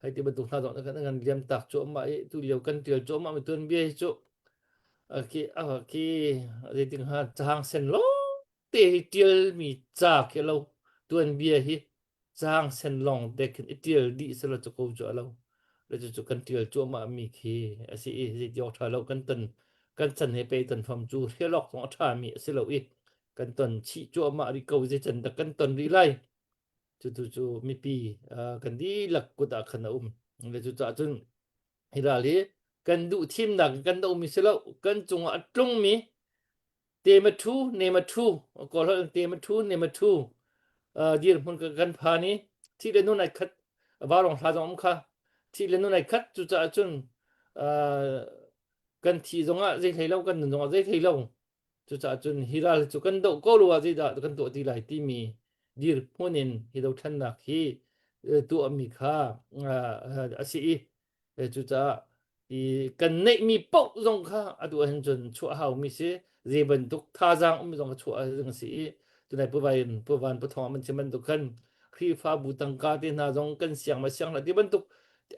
hei ti bantuk hna zong kan ngan liam tak cuahmah i tu lio kan tial cuahmah mi tuanbia hi cu khi khi zeiting ha cahang sen lawng te hi tial mi ca khi lo tuanbia hi Caang sen lawng te khin i ṭial dih selaw cu ko cu a lo. Le cucu kan ṭial cuahmah mi khi a si i zeiti awk ṭha lo kan ton kan chan he pei ton fam cu hrial awk zong a ṭha mi a si lo i kan ton chih cuahmah rih ko zei can dah kan ton rih lai. Cutu cu mipi uh, kan dihlak kut ah khan a um. Le cucaah cun hi ral hi kan duh thimnak in kan dohmi si lo kan cungah a tlungmi Tema ṭhu, nema ṭhu, Kawl holh in tema ṭhu, nema ṭhu dirhmun kan phan i thih le nun ai khat vaurawng hla zong um kha thih le nun ai khat cucaah cun kan thi zongah zei hlei lo kan nun zongah zei hlei lo cucaah cun hi ral cu kan doh ko lo ah zeidah kan tuah ti lai timi dirhmun in hi dothlennak hi tuahmi kha a si i Cucaah i kan neihmi paoh zong kha atu ahhin cun chuah a haumi si. Zei bantuk thazaang um zong kha chuah ding a si i. Tunai Pu Vain, Pu Van, Pu Thawng an chim bantuk khan Khrihfabu tangka te hna zong kan siang ma siang la ti bantuk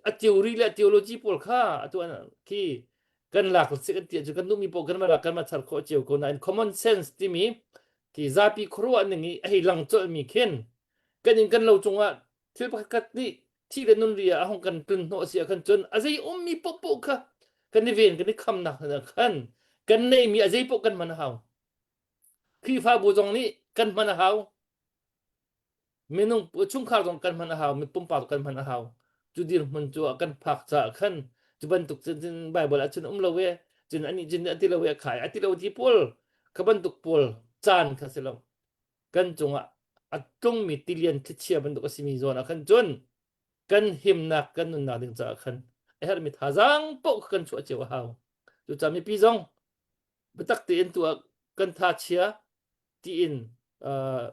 a theory le theology pawl kha atu an khi kan lak si kan ti cu kan duhmi pawl kan ma lak kan ma char khawh cio ko nain common sense timi ki zapi khuaruah ning i a hei lang colh mi khin kan in kan lo cungah thil pakhat nih thi le nun ri ah a hung kan tlun hnawh si ah khan cun a zei ummi paohpaoh kha kan i ven kan i khamnak hna khan kan neihmi a zei paoh kan hman a hau Khrihfabu zong nih kan hman a hau minung chungkhar zong kan hman a hau mi pumpak kan hman a hau cu dirhmun cu ah kan phak caah khan cu bantuk cun Bible ah cun um lo e cun anih cun a ti lo e khai a ti lo ti pawl kha bantuk pawl caan kha si lo kan cungah a tlungmi tilian thlichia bantuk a simi zawn ah khan cun kan himnak kan nunnak ding caah khan a herhmi thazaang paoh kha kan chuah cio a hau cucaah mipi zong biatak tein tu ah kan tha chia tiin uh,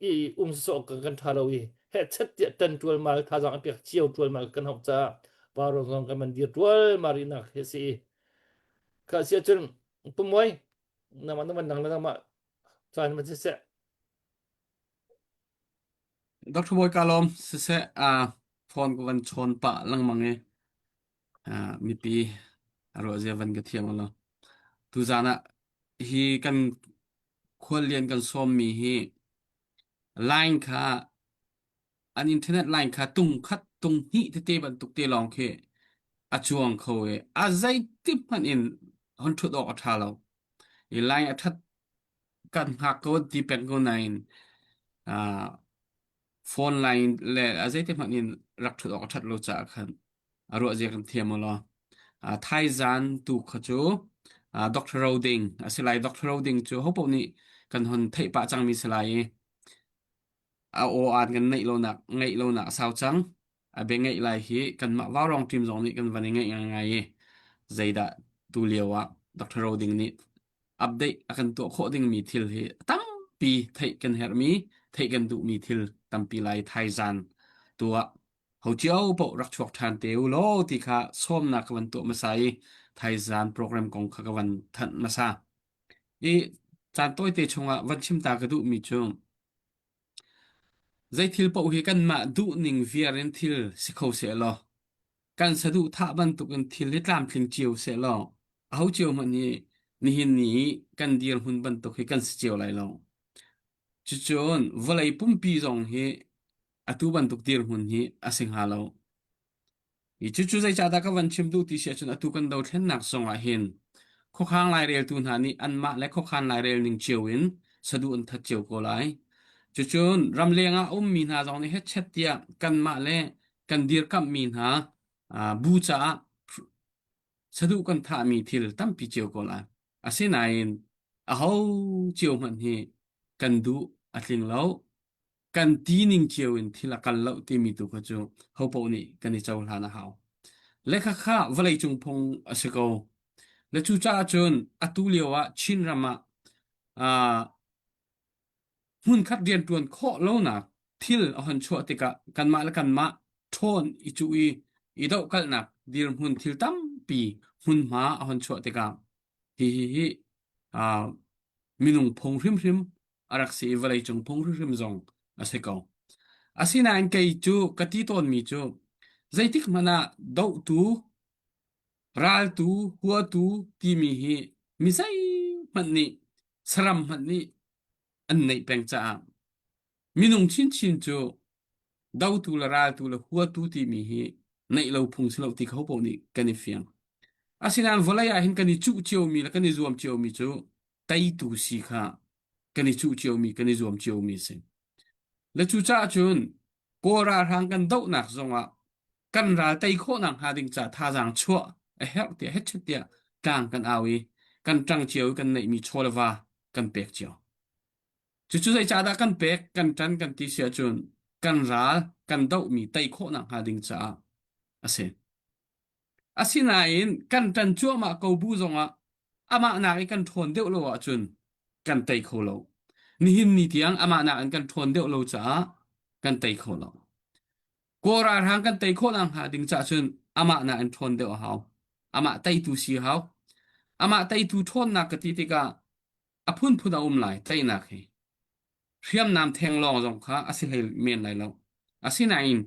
i um sawh kan kan tha lo i he chet tiah tan tual mal thazaang a pek cio tual mal kan hok caah paro zong kan man dir tual mari nak he si kha sia cun pumoi nama nama nang le nama caan ma siseh Dr. Bawi ka lawm siseh uh, phone ka van chawn pah lengmang i uh, mipi a ruah zia van ka thiam lo. Tuzaan ah hi kan khuallian kan sawmmi hi line kha an internet line kha tung khat tung hnih tete bantuk te lawng khi a cuang kho i a zeiti hmanh in hon ṭhut awk a ṭha lo. I line a ṭhat kan hngak ko ti peng ko nain uh, phone line le a zeiti hmanh in rak ṭhut awk a ṭhat lo caah khan a ruah zia kan thiam law. Uh, thaizan tu kha cu uh, Dr. Roding a si lai. Dr. Roding cu hopaoh nih kan hon theih pah cangmi si lai i a aw aan kan neih lonak ngeih lonak a sau cang. A bia ngeih lai hi kanmah Vaurawng team zong nih kan van i ngeih ngaingai i zeidah tu lio ah Dr. Roding nih update a kan tuah khawh dingmi thil hi tampi theih kan herhmi, theih kan duhmi thil tampi lai thaizan tu ah ho cio paoh rak chuak ṭhan te u law ti kha sawmnak ka van tuah hmasa i thaizan program kong kha ka van thanh hmasa. I caan tawite chungah van chim ta ka duhmi cu zei thil paoh hi kanmah duhning viar in thil si kho seh law kan saduhthah bantukin thil hi tlamtling cio seh law aho cio hmanh hi nihin ni i kan dirhmun bantuk hi kan si cio lai lo. Cucun vawlei pumpi zong hi atu bantuk dirhmun hi a si hnga lo. Hi cucu zeicahdah ka van chim duh ti si ahcun atu kan dothlennak zong ah hin khuakhang laireltu hna nih anmah le khuakhan lairel ning cio in saduh an that cio ko lai. Cucun ramleng ah a ummi hna zong nih hetchet tiah kanmah le kan dirkamhmi hna bu caah saduh kan thahmi thil tampi cio ko lai. Asinain aho cio hmanh hi kan duh a tling lo. Kan ti ning cio in thil a kal lo timi tu kha cu hopaoh nih kan i cohlan a hau. Le khakha vawleicung phung a si ko. Le cucaah cun atu lio ah Chin ram ah uh, hmunkhat rianṭuan khawh lonak thil a hon chuah tikah kanmah le kanmah ṭhawn i cuh i i dohkalhnak dirhmun thil tampi hmunhma a hon chuah tikah hihi hi uh, minung phung hrimhrim a rak si i vawleicung phung hrimhrim zong a si ko. Asinain kei cu ka ti tawnmi cu zeitik hmanh ah dohtu, raltu, huatu timi hi mi zeihmanh nih saram hmanh nih an neih peng caah minung chinchin cu dotu le raltu le huatu timi hi neih lo phung si lo ti kho paoh nih kan i fiang. Asinain vawlei ah hin kan i cuh ciomi le kan i zuam ciomi cu teitu si kha kan i cuh ciomi kan i zuam ciomi a si. Le cucaah cun Kawl ralhrang kan dohnak zongah kan ral tei khawhnak hnga ding ca thazaang chuah a herh tiah hetchet tiah tlang kan au i kan ṭang cio i kan neihmi chaw le va kan pek cio. Cucu zeicahdah kan pek kan ṭan kan ti si ahcun kan ral kan dohmi tei khawhnak hnga ding caah a si. Asinain kan ṭan cuahmah ko bu zongah amah nak i kan ṭhawn deuh lo ahcun kan tei kho lo. Nihin ni tiang amah nakin kan ṭhawn deuh lo caah kan tei kho lo. Kawl ralhrang kan tei khawh nak hnga ding caah cun amah nakin ṭhawn deuh a hau. Amah teitu si a hau. Amah teitu ṭhawnnak ka ti tikah a phunphun a um lai teinak hi. Hriamnam theng lawng zong kha a si hlei men lai lo. Asinain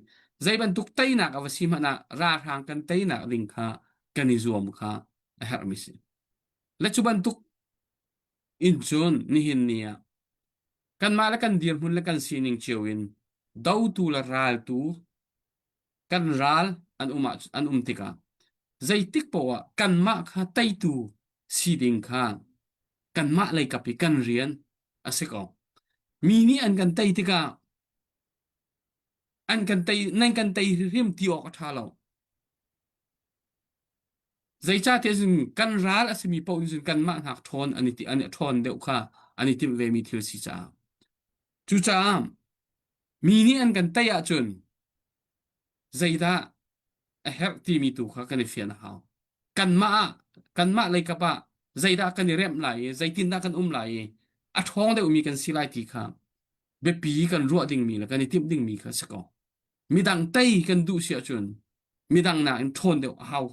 zei bantuk teinak a va si hmanh ah ralhrang kan teinak ding kha kan i zuam kha a herhmi si. Le cu bantuk in cun nihin ni ah kanmah le kan dirhmun le kan sining cio in dotu le raltu kan ral an um ah an um tikah zeitik poah ah kanmah kha teitu si ding kha kanmah lei kap i kan rian a si ko. Mi nih an kan tei tikah an kan tei nan kan tei hrim ti awk a ṭha lo. Zeicahtiah cun kan ral a simi paoh nih cun kanmah hngak ṭhawn an i ti an i ṭhawn deuh kha an i timh vemi thil si caah. Cucaah mi nih an kan tei ahcun zeidah a herh timi tu kha kan i fian a hau. Kanmah ah kanmah leikap ah zeidah kan i remh lai i zeitindah kan um lai i a ṭhawng deuhmi kan si lai ti kha biapi kan ruah dingmi le kan i timh dingmi kha si ko. Midang tei kan duh si ahcun midang nakin ṭhawn deuh a hau.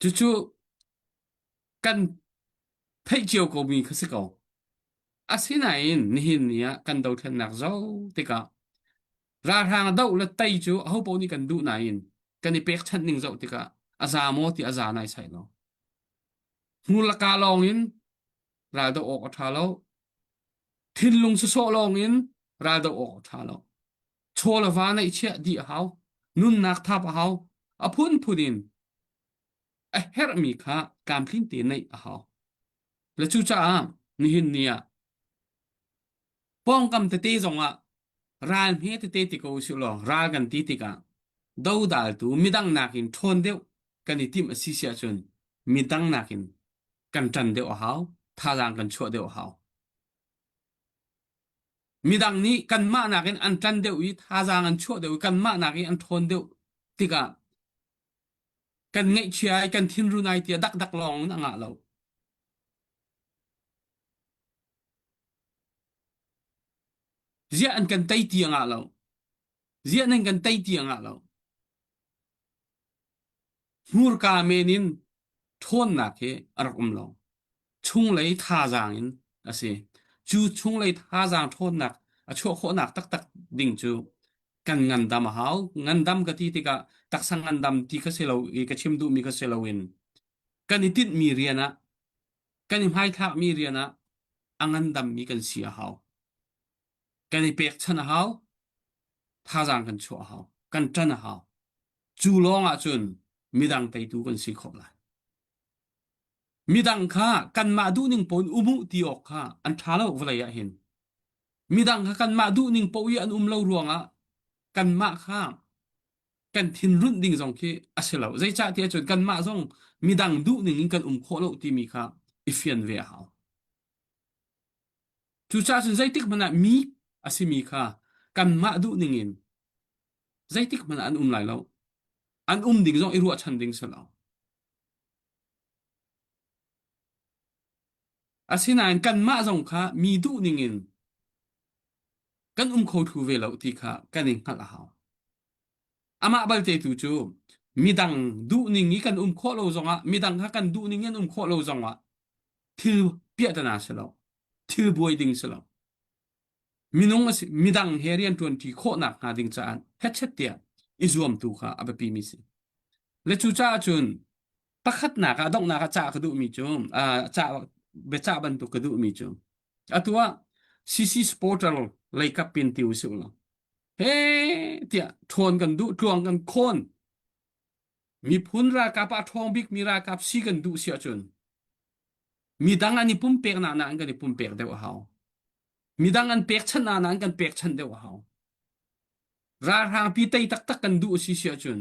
Cucu kan theih cio komi kha si ko. Asinain nihin ni ah kan dothlennak zoh tikah ralhrang doh le tei cu ahopaoh nih kan duh nain kan i pekchanh ning zoh tikah a za maw ti a za nai sai lo. Hmur le ka lawng in ral doh awk a ṭha lo. Thinlung sawsawh lawng in ral doh awk a ṭha lo. Chaw le va neihchiah dih a hau. Nunnak thap a hau. A phunphun in a herhmi kha tlamtlin te neih a hau. Le cucaah nihin ni ah pawngkam tete zongah ral hme tete ti ko usih law ral kan ti tikah dodaltu midang nakin ṭhawn deuh kan i timh a si si ahcun midang nakin kan ṭan deuh a hau, thazaang kan chuah deuh a hau. Midang nih kanmah nakin an ṭan deuh i thazaang an chuah deuh i kanmah nakin an ṭhawn deuh tikah kan ngaihchia i kan thinrun ai tiah dakdak lawng in a ngah lo. Ziah an kan tei ti a ngah lo. Ziah nan kan tei ti a ngah lo. Hmurka men in ṭhawnnak hi a rak um lo. Chunglei thazaang in a si. Cu chunglei thazaang ṭhawnnak a chuah khawhnak taktak ding cu kan ngandam a hau. Ngandam ka ti tikah taksa ngandam ti kha si lo i ka chim duhmi kha si loin kan i tinhmi rian ah kan i hmaithlakmi rian ah a ngandammi kan si a hau. Kan i pekchan a hau. Thazaang kan chuah a hau. Kan ṭan a hau. Cu lawng ah cun midang teitu kan si khawh lai. Midang kha kanmah duhning paoh in um u ti awk kha an ṭha lo vawlei ah hin. Midang kha kanmah duhning paoh i an um lo ruangah kanmah kha kan thinrunh ding zong khi a si lo. Zeicahtiah cun kanmah zong midang duhning in kan um khawh lo timi kha i fian ve a hau. Cucaah cun zeitik hmanh ah mi a simi kha kanmah duhning in zeitik hmanh ah an um lai lo. An um ding zong i ruahchan ding si lo. Asinain kanmah zong kha mi duhning in kan um kho thlu ve lo ti kha kan i hngalh a hau. Amah balte tu cu midang duhning i kan um khawh lo zongah midang kha kan duhning in um khawh lo zongah thil piahtana si lo. Thil buai ding si lo. Minung a si, midang he rianṭuanṭi khawhnak hnga ding caah hetchet tiah i zuamtu kha a biapimi si. Le cucaah cun pakhatnak ah donghnak ah cah ka duhmi cu cah biacah bantuk ka duhmi cu atu ah CC supporter lei kap pin ti usih law he tiah ṭhawn kan duh tluang kan khawn miphun ralkap ah ṭhawng bikmi ralkap si kan duh si ahcun midang an i pumpeknak nain kan i pumpek deuh a hau midang an pekchanh nain kan pekchanh deuh a hau ralhrang pi tei taktak kan duh si si ahcun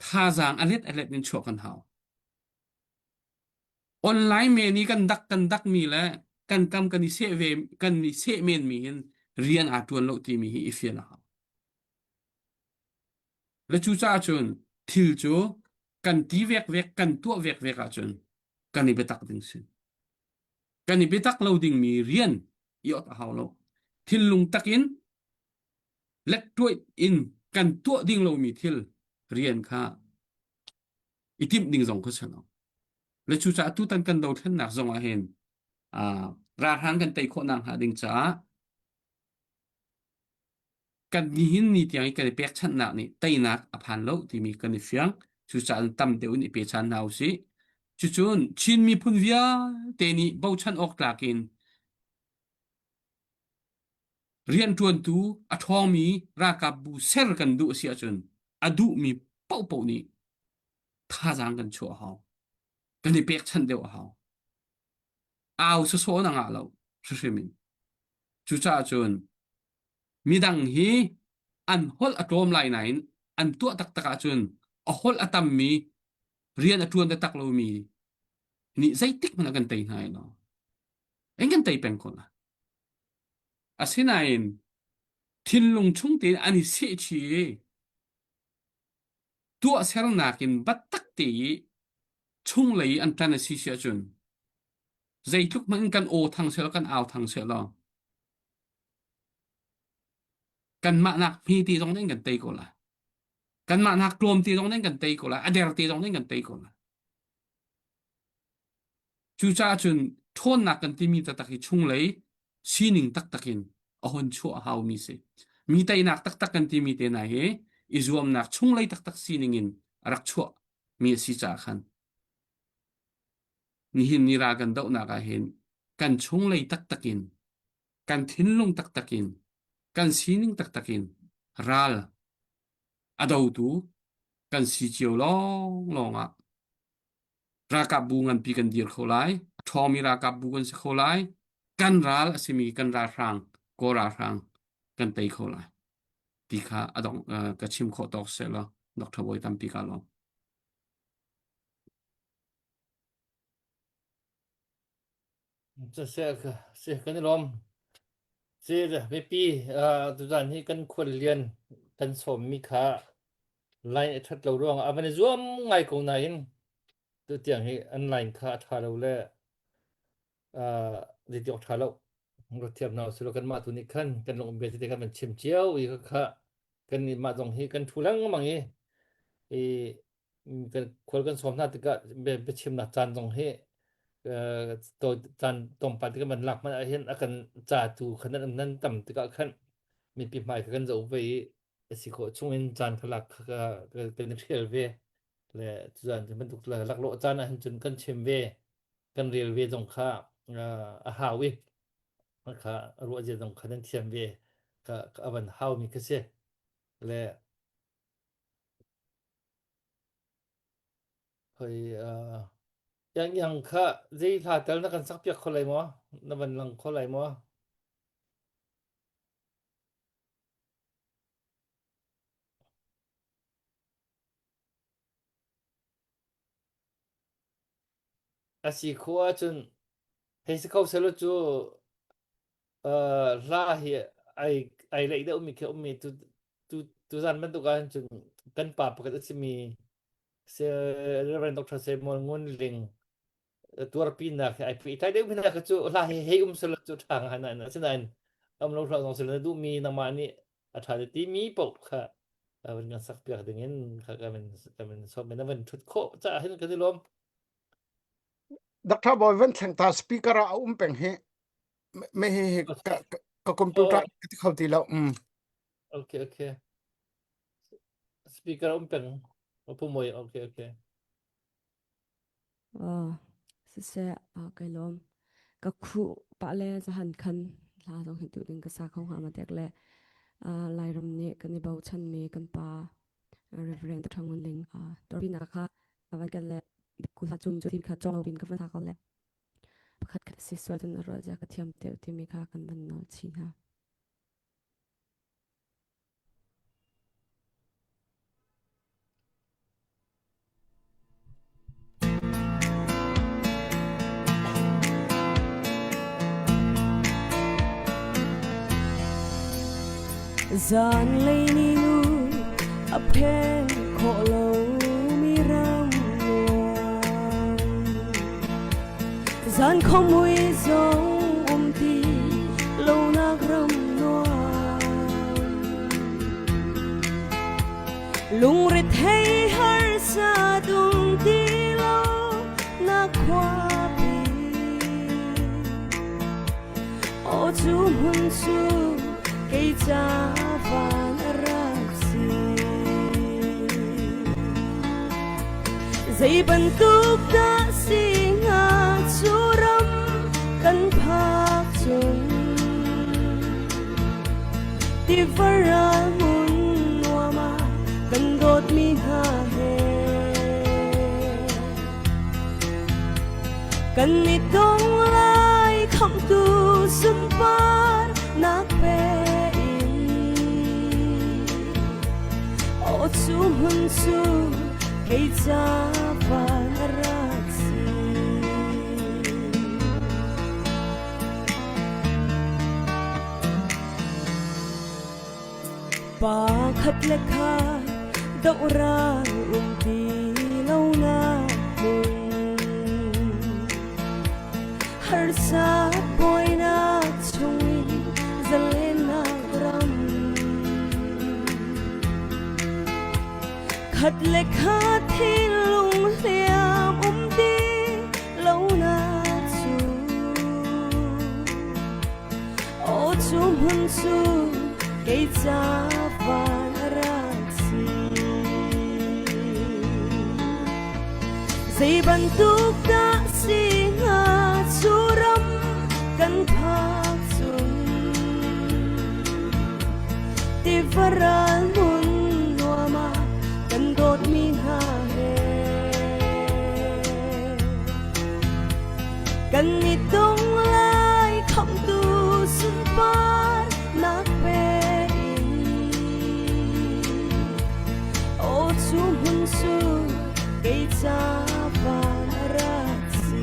thazaang a let a let in chuah kan hau. Online men i kan dak kan dak mi le kan kam kan i seh ve kan i seh men mi hin rian aa tuan lo timi hi i fian a hau. Le cucaah cun thil cu kan ti vek vek kan tuah vek vek ahcun kan i biatak ding si. Kan i biatak lo dingmi rian i ot a hau lo. Thinlung takin lettuaih in kan tuah ding lomi thil rian kha i timh ding zong kha si lo. Le cucaah tutan kan dothlennak zong ah hin. Uh, ralhrang kan tei khawh nak hnga ding caah kan nihin ni tiang i kan i pekchanhnak nih teinak a phan lo timi kan i fiang. Cucaah tam deuh in i pechan hna usih. Cucun Chin miphun vialte nih bochan awk tlak in rianṭuantu a ṭhawngmi ralkapbu ser kan duh a si ahcun a duhmi paohpaoh nih thazaang kan chuah a hau. Kan i pekchanh deuh a hau. Au sawsawh na ngah lo hrimhrim in. Cucaah cun midang hi an holh a tlawm lai nain an tuah taktak ahcun a holh a tammi rian a ṭuan taktak lomi nih zeitik hmanh ah kan tei hna i lo. An kan tei peng ko la. Asinain thinlung chung tein an i sehchih i tuahsernak in biatak te i chunglei i an ṭan a si si ahcun zeitluk hmanh in kan aw thang seh law kan au thang seh law kanmah nak hme te zong nih an kan tei ko lai. Kanmah nak tlawm te zong nih an kan tei ko lai. A der te zong nih an kan tei ko lai. Cucaah cun ṭhawnnak kan timi taktak hi chunglei sining taktak in a hun chuah a haumi si. Mi teinak taktak kan timi te hna hi i zuamnak chunglei taktak sining in a rak chuahmi a si caah khan nihin ni ral kan dohnak ah hin kan chunglei taktak in kan thinlung taktak in kan sining taktak in ral a dotu kan si cio lawnglawng ah ralkapbu nganpi kan dir kho lai a ṭhawngmi ralkapbu kan si kho lai kan ral a simi kan ralhrang kawl ralhrang kan tei kho lai ti kha a dong ka chim khawh tawk seh law Dr. Bawi tampi ka lawm. Se kan i lawm. Se mipi tuzan hi kan khual lian kan sawmmi kha line a ṭhat lo ruangah a van i zuam ngai ko nain tutiang hi an line kha a ṭha lo le zeiti awk ṭha lo. Ruat thiam hna usih law kanmah tu nih khan kan lung um bia tete kan van chim cio i kha kan mah zong hi kan ṭhu lengmang i i kan khual kan sawm hna tikah biachimnak caan zong hi caan tlawmpal te kan van lak hmanh ahhin a kan ca tu khan nan nan tam tikah khan mipi hmai kha kan zoh ve i a si khawh chung in caan kha lak kha kan i hrial ve le cun bantuk laklawh caan ahhin cun kan chim ve kan rel ve zong kha a hau i kha ruah zia zong kha nan thiam ve ka a van hau mi kha si le Hoi uh, yang yang kha zei hla tel na kan sak piak kho lai maw? Na van lang kho lai maw? A si khawh ahcun hei si kho selaw cu hla hi ai ai leih deuhmi khi a ummi tu tu tuzan bantuk ahhin cun kan pa pakhat a simi Reverend Dr. Samuel Ngun Ling tuarpinak hi ai pehtlai deuh mi hna kha cu hla hi hei um selaw cu ṭha ngai nain asinain um lo hlah zong selaw na duhmi nangmah nih a ṭha ti mi paoh kha van kan sak piak ding in kha kan kan sawm na van ṭhut khawh caah hin kan i lawm. Dr. Bawi van thleng ta speaker ah a um peng hi me hi hi ka ka computer ka ti kho ti lo mm Okay okay speaker um peng pu moi okay okay Oh, siseh ah kai lawm. Ka khuh pah le zahan khan hla zong hi tu ding ka sa kho hnga ma tek le ah Lairam nih kan i bochanmi kan pa Reverend Thang Ngun Ling ah torpina kha avan kan le ku hla chung cu tin kha chong pin ka van sa ko le pakhat khat si sual cun a ruah zia ka thiam deuh timi kha kan van nawl chih hna. Zanlei ninu a phen khawh lomi ram nuam Zan khawmui zong um ti lonak ram nuam Lungrethei harsa dum ti lo na khuapi. Aw cu hmun cu kei ca van a rak si. Zei bantuk dah si hnga cu ram kan phak cun tiva ral hmun nuam ah kan dawtmi hna he Kan i tong lai khamhtu sunpar nak pe in Aw cu hmun cu kei ca van a rak si. Pa khat le khat doh ral um ti lo nak hmun harsat buainak chungin zalennak ram khat le khat thinlung hliam um ti lo nak cu Aw cu hmun cu kei ca van a rak si. Zei bantuk dah si hnga cu ram kan phak cun tiva ral hmun nuam ah kan dawtmi hna he Kan i tung lai khamhtu sunpar nak pe in Aw cu hmun cu kei ca van a rak si.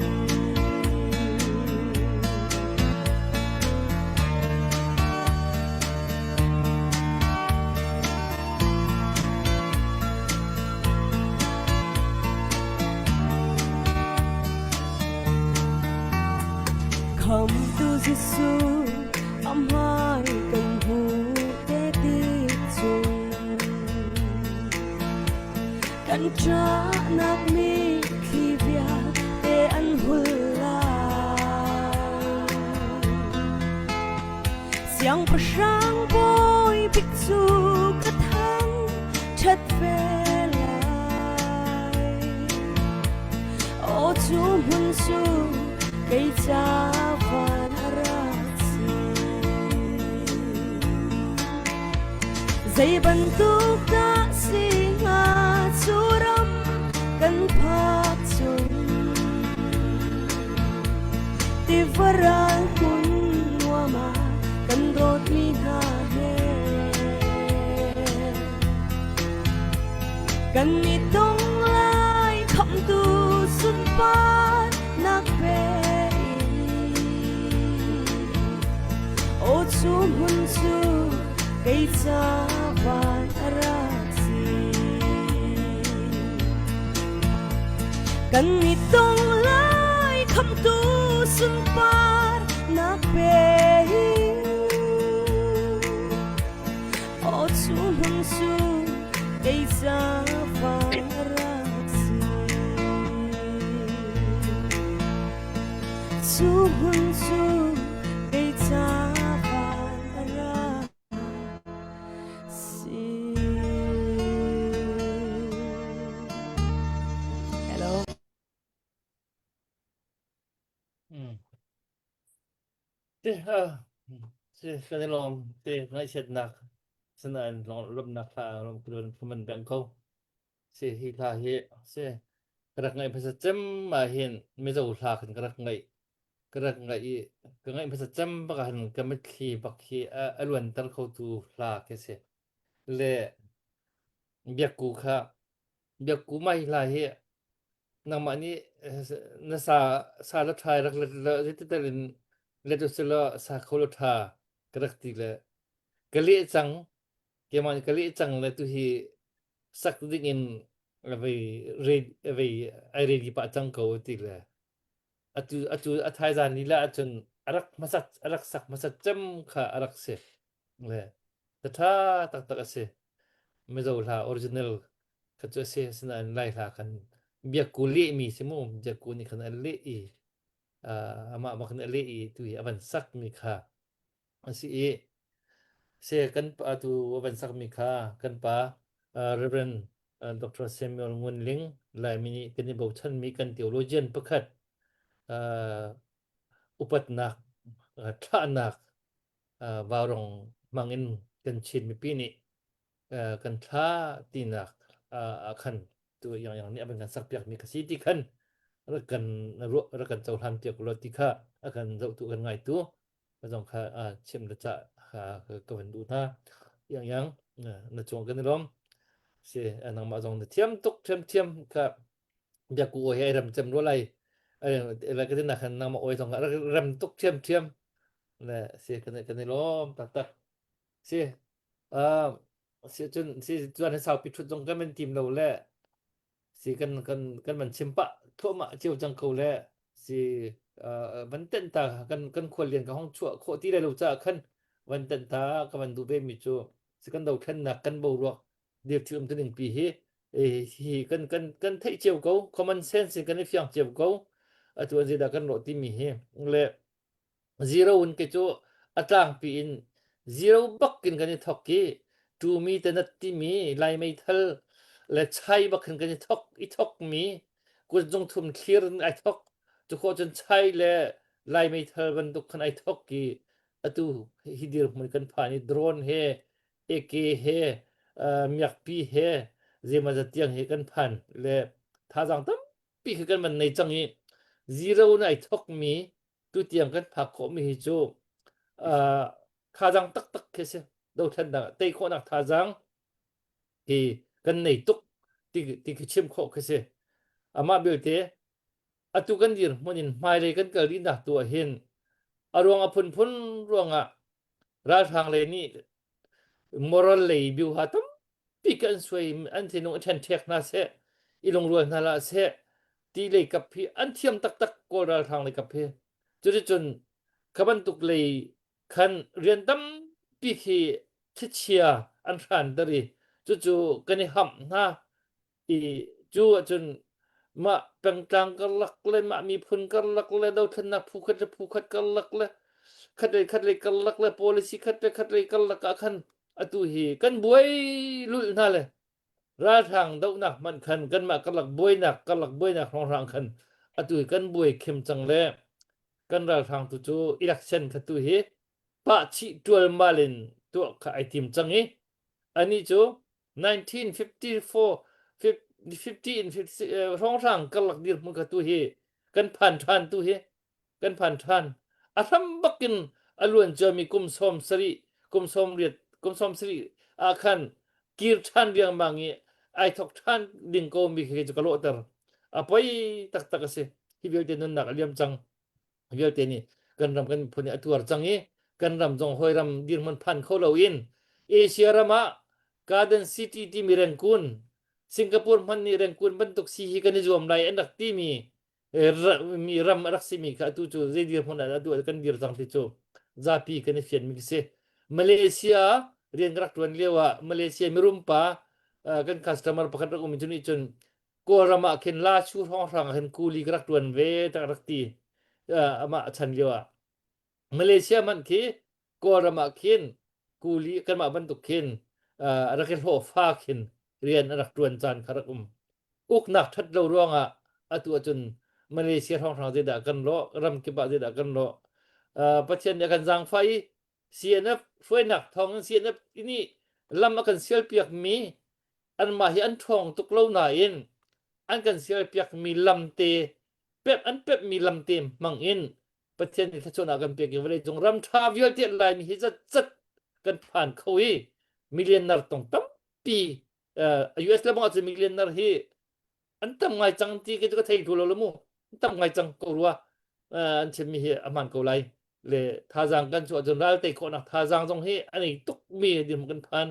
Khamtu Jesuh a hmai kan hmuh te ti cung kan ṭahnak mitthli vialte an hul lai. Siangpahrang bawi bik cu ka thang ṭhat ve lai. Aw cu hmun cu kei ca van a rak si. Zei bantuk dah si hnga cu ram kan phak cun tiva ral hmun nuam ah kan dawtmi hna he kan i tong lai khamhtu sunpar nak pe in aw cu hmun cu kei ca van a rak si Kan i tong lai khamtu sunpar nak pe Aw cu hmun cu kei ca van rak si Cu hmun cu kei ca van rak si Hello. Mm. Te ha si kan i lawm te ngaihchiatnak sinain lawmnak hla lawm kulun man beng ko si hi hla hi si ka rak ngaih hmasa cem ah hin Mizo hla khan ka rak ngaih ka rak ngaih i ka ngaih hmasa cem bak ah hin ka mitthli bak hi a, a luanter khotu hla khi si le biakku kha biakku mai hla hi nangmah nih na sa sa la ṭha rak let la zeitital in let usila sa kho la ṭha ka rak ti le ka leh cang keimah nih ka leh cang le tu hi sak ding in vei vei ai ready pah cang ko ti le atu atu a thaizan lila ahcun a rak hmasat a rak sak hmasat cem kha a rak si le tha taktak a si Mizo hla original kha cu a si asinain Lai hla khan biakku lehmi si mu biakku nih khan a leh i amah bak nih a leh i tu hi a van sak mi kha. A si i se kan pa tu van sakmi kha kan pa uh, Reverend uh, Dr. Samuel Ngun Ling Laimi nih kan i bochanmi kan theologian pakhat uh, upatnak uh, thlahnak uh, vaurong hmangin kan Chin mipi nih uh, kan thla tinak uh, ah khan tu yang yang nih a van kan sakpiak mi ka si ti khan rak kan ruah rak kan cohlan piak ulaw ti kha a kan zohtu kan ngaitu zong kha chim le cah ka van duh hna. Yang yang na cung kan i lawm. Si nangmah zong na thiam tuk thiam thiam kha biaku oi ai ram cem ro lai. Lai ka tin khan nangmah oi zong ram tuk thiam thiam le si kan kan i lawm taktak. Si si cun si chuan saupi thut zong kan man tim lo le si kan kan kan van chim pah thluahmah cio cang ko le si uh, van tenh ta kan kan khuallian ka hong chuah khawh ti lai lo caah khan van tenh ta ka van duh ve mi cu si kan dothlennak kan boruak dir thil um tuning pi hi hi kan kan kan theih cio ko common sense in kan i fiang cio ko atu an zeidah kan rawh timi hi le Zero in kei cu a tlangpi in zero bak in kan i thawk i tumi te nat timi Lai meithal le chai bak hin kan i thawk i thawkmi kutzung thum thlir in ai thawk. Cu khawh cun chai le Lai meithal bantuk khan ai thawk i atu hi dirhmun kan phan i drone he AK he uh, miakpi he zeimawzat tiang hi kan phan le thazaang tampi khi kan van nei cang i zero in ai thawkmi tutiang kan phak khawhmi hi cu uh, thazaang taktak khi si dothlennak tei khawhnak thazaang hi kan nei tuk ti ti khi chim khawh khi si amah belte atu kan dir hmun in hmailei kan kal rihnak tu ah hin a ruang a phunphun ruangah ralhrang lei nih moral lei biuha tampi kan suai an thinlung i ṭhenṭhek hna seh i lungrual hna hlah seh ti lei kap hi an thiam taktak kawl ralhrang lei kap hi cuticun kha bantuk lei khan rian tampi khi thlichia an hranter i cucu kan i hamh hna i cu ahcun mah pengtlang karlak le mah miphun karlak le dothlennak phu khat le phu khat karlak le khat lei khat lei karlak le policy khat le khat lei karlak ah khan atu hi kan buai lulh hna le ralhrang dohnak hmanh khan kanmah karlak buainak karlak buainak hrawnghrang khan atu hi kan buai khem cang le kan ralhrang tu cu election kha tu hi pah chih ṭualmal in tuah kha ai tim cang i anih cu 1954 50 in 50 hrawnghrang karlak dirhmun kha tu hi kan phan ṭhan tu hi kan phan ṭhan a hram bakin a luan ciami kum sawm sarih kum sawm riat kum sawm sarih ah khan kir ṭhan riangmang i ai thok ṭhan ding ko mi khi cu ka lawhter a poi taktak a si hi vialte nunnak a liam cang vialte nih kan ram kan miphun nih a tuar cang i kan ram zong hawi ram dirhmun phan kho loin Asia ram ah Garden City timi Rangoon Singapore hmanh nih Rangoon bantuk si hi kan i zuam lai an rak timi mi ram a rak simi kha atu cu zei dirhmun ah atu kan dir cang ti cu zapi kan i fianmi khi si Malaysia rian ka rak tuan lio ah Malaysia mirum pa kan customer pakhat rak um cu nih cun Kawlram ah khin La Chu hrawnghrang ah khin kuli ka rak ṭuan ve tak rak ti amah a chan lio ah Malaysia man khi Kawlram ah khin kuli kanmah bantuk khin a rak i hlawhfa khin rian a rak ṭuan caan kha rak um uknak ṭhat lo ruangah atu ahcun Malaysia hrawnghrang zeidah kan lawh ram kip ah zeidah kan lawh Pathian nih a kan zaangfah i CNF hruainak thawng in CNF nih lam a kan sialpiakmi anmah hi an ṭhawng tuk lo nain an kan sialpiakmi lamte pep an pepmi lamte hmang in Pathian nih thluachuahnak kan pek i vawleicung ram ṭha vialte Laimi hi zatzat kan phan kho i millionaire tong tampi US le bang ahcun millionaire hi an tam ngai cang ti khi cu ka thei thlu lo mu an tam ngai cang ko rua an chimmi hi a hmaan ko lai le thazaang kan chuah cun ral tei khawhnak thazaang zong hi an ei tuk mi dirhmun kan phan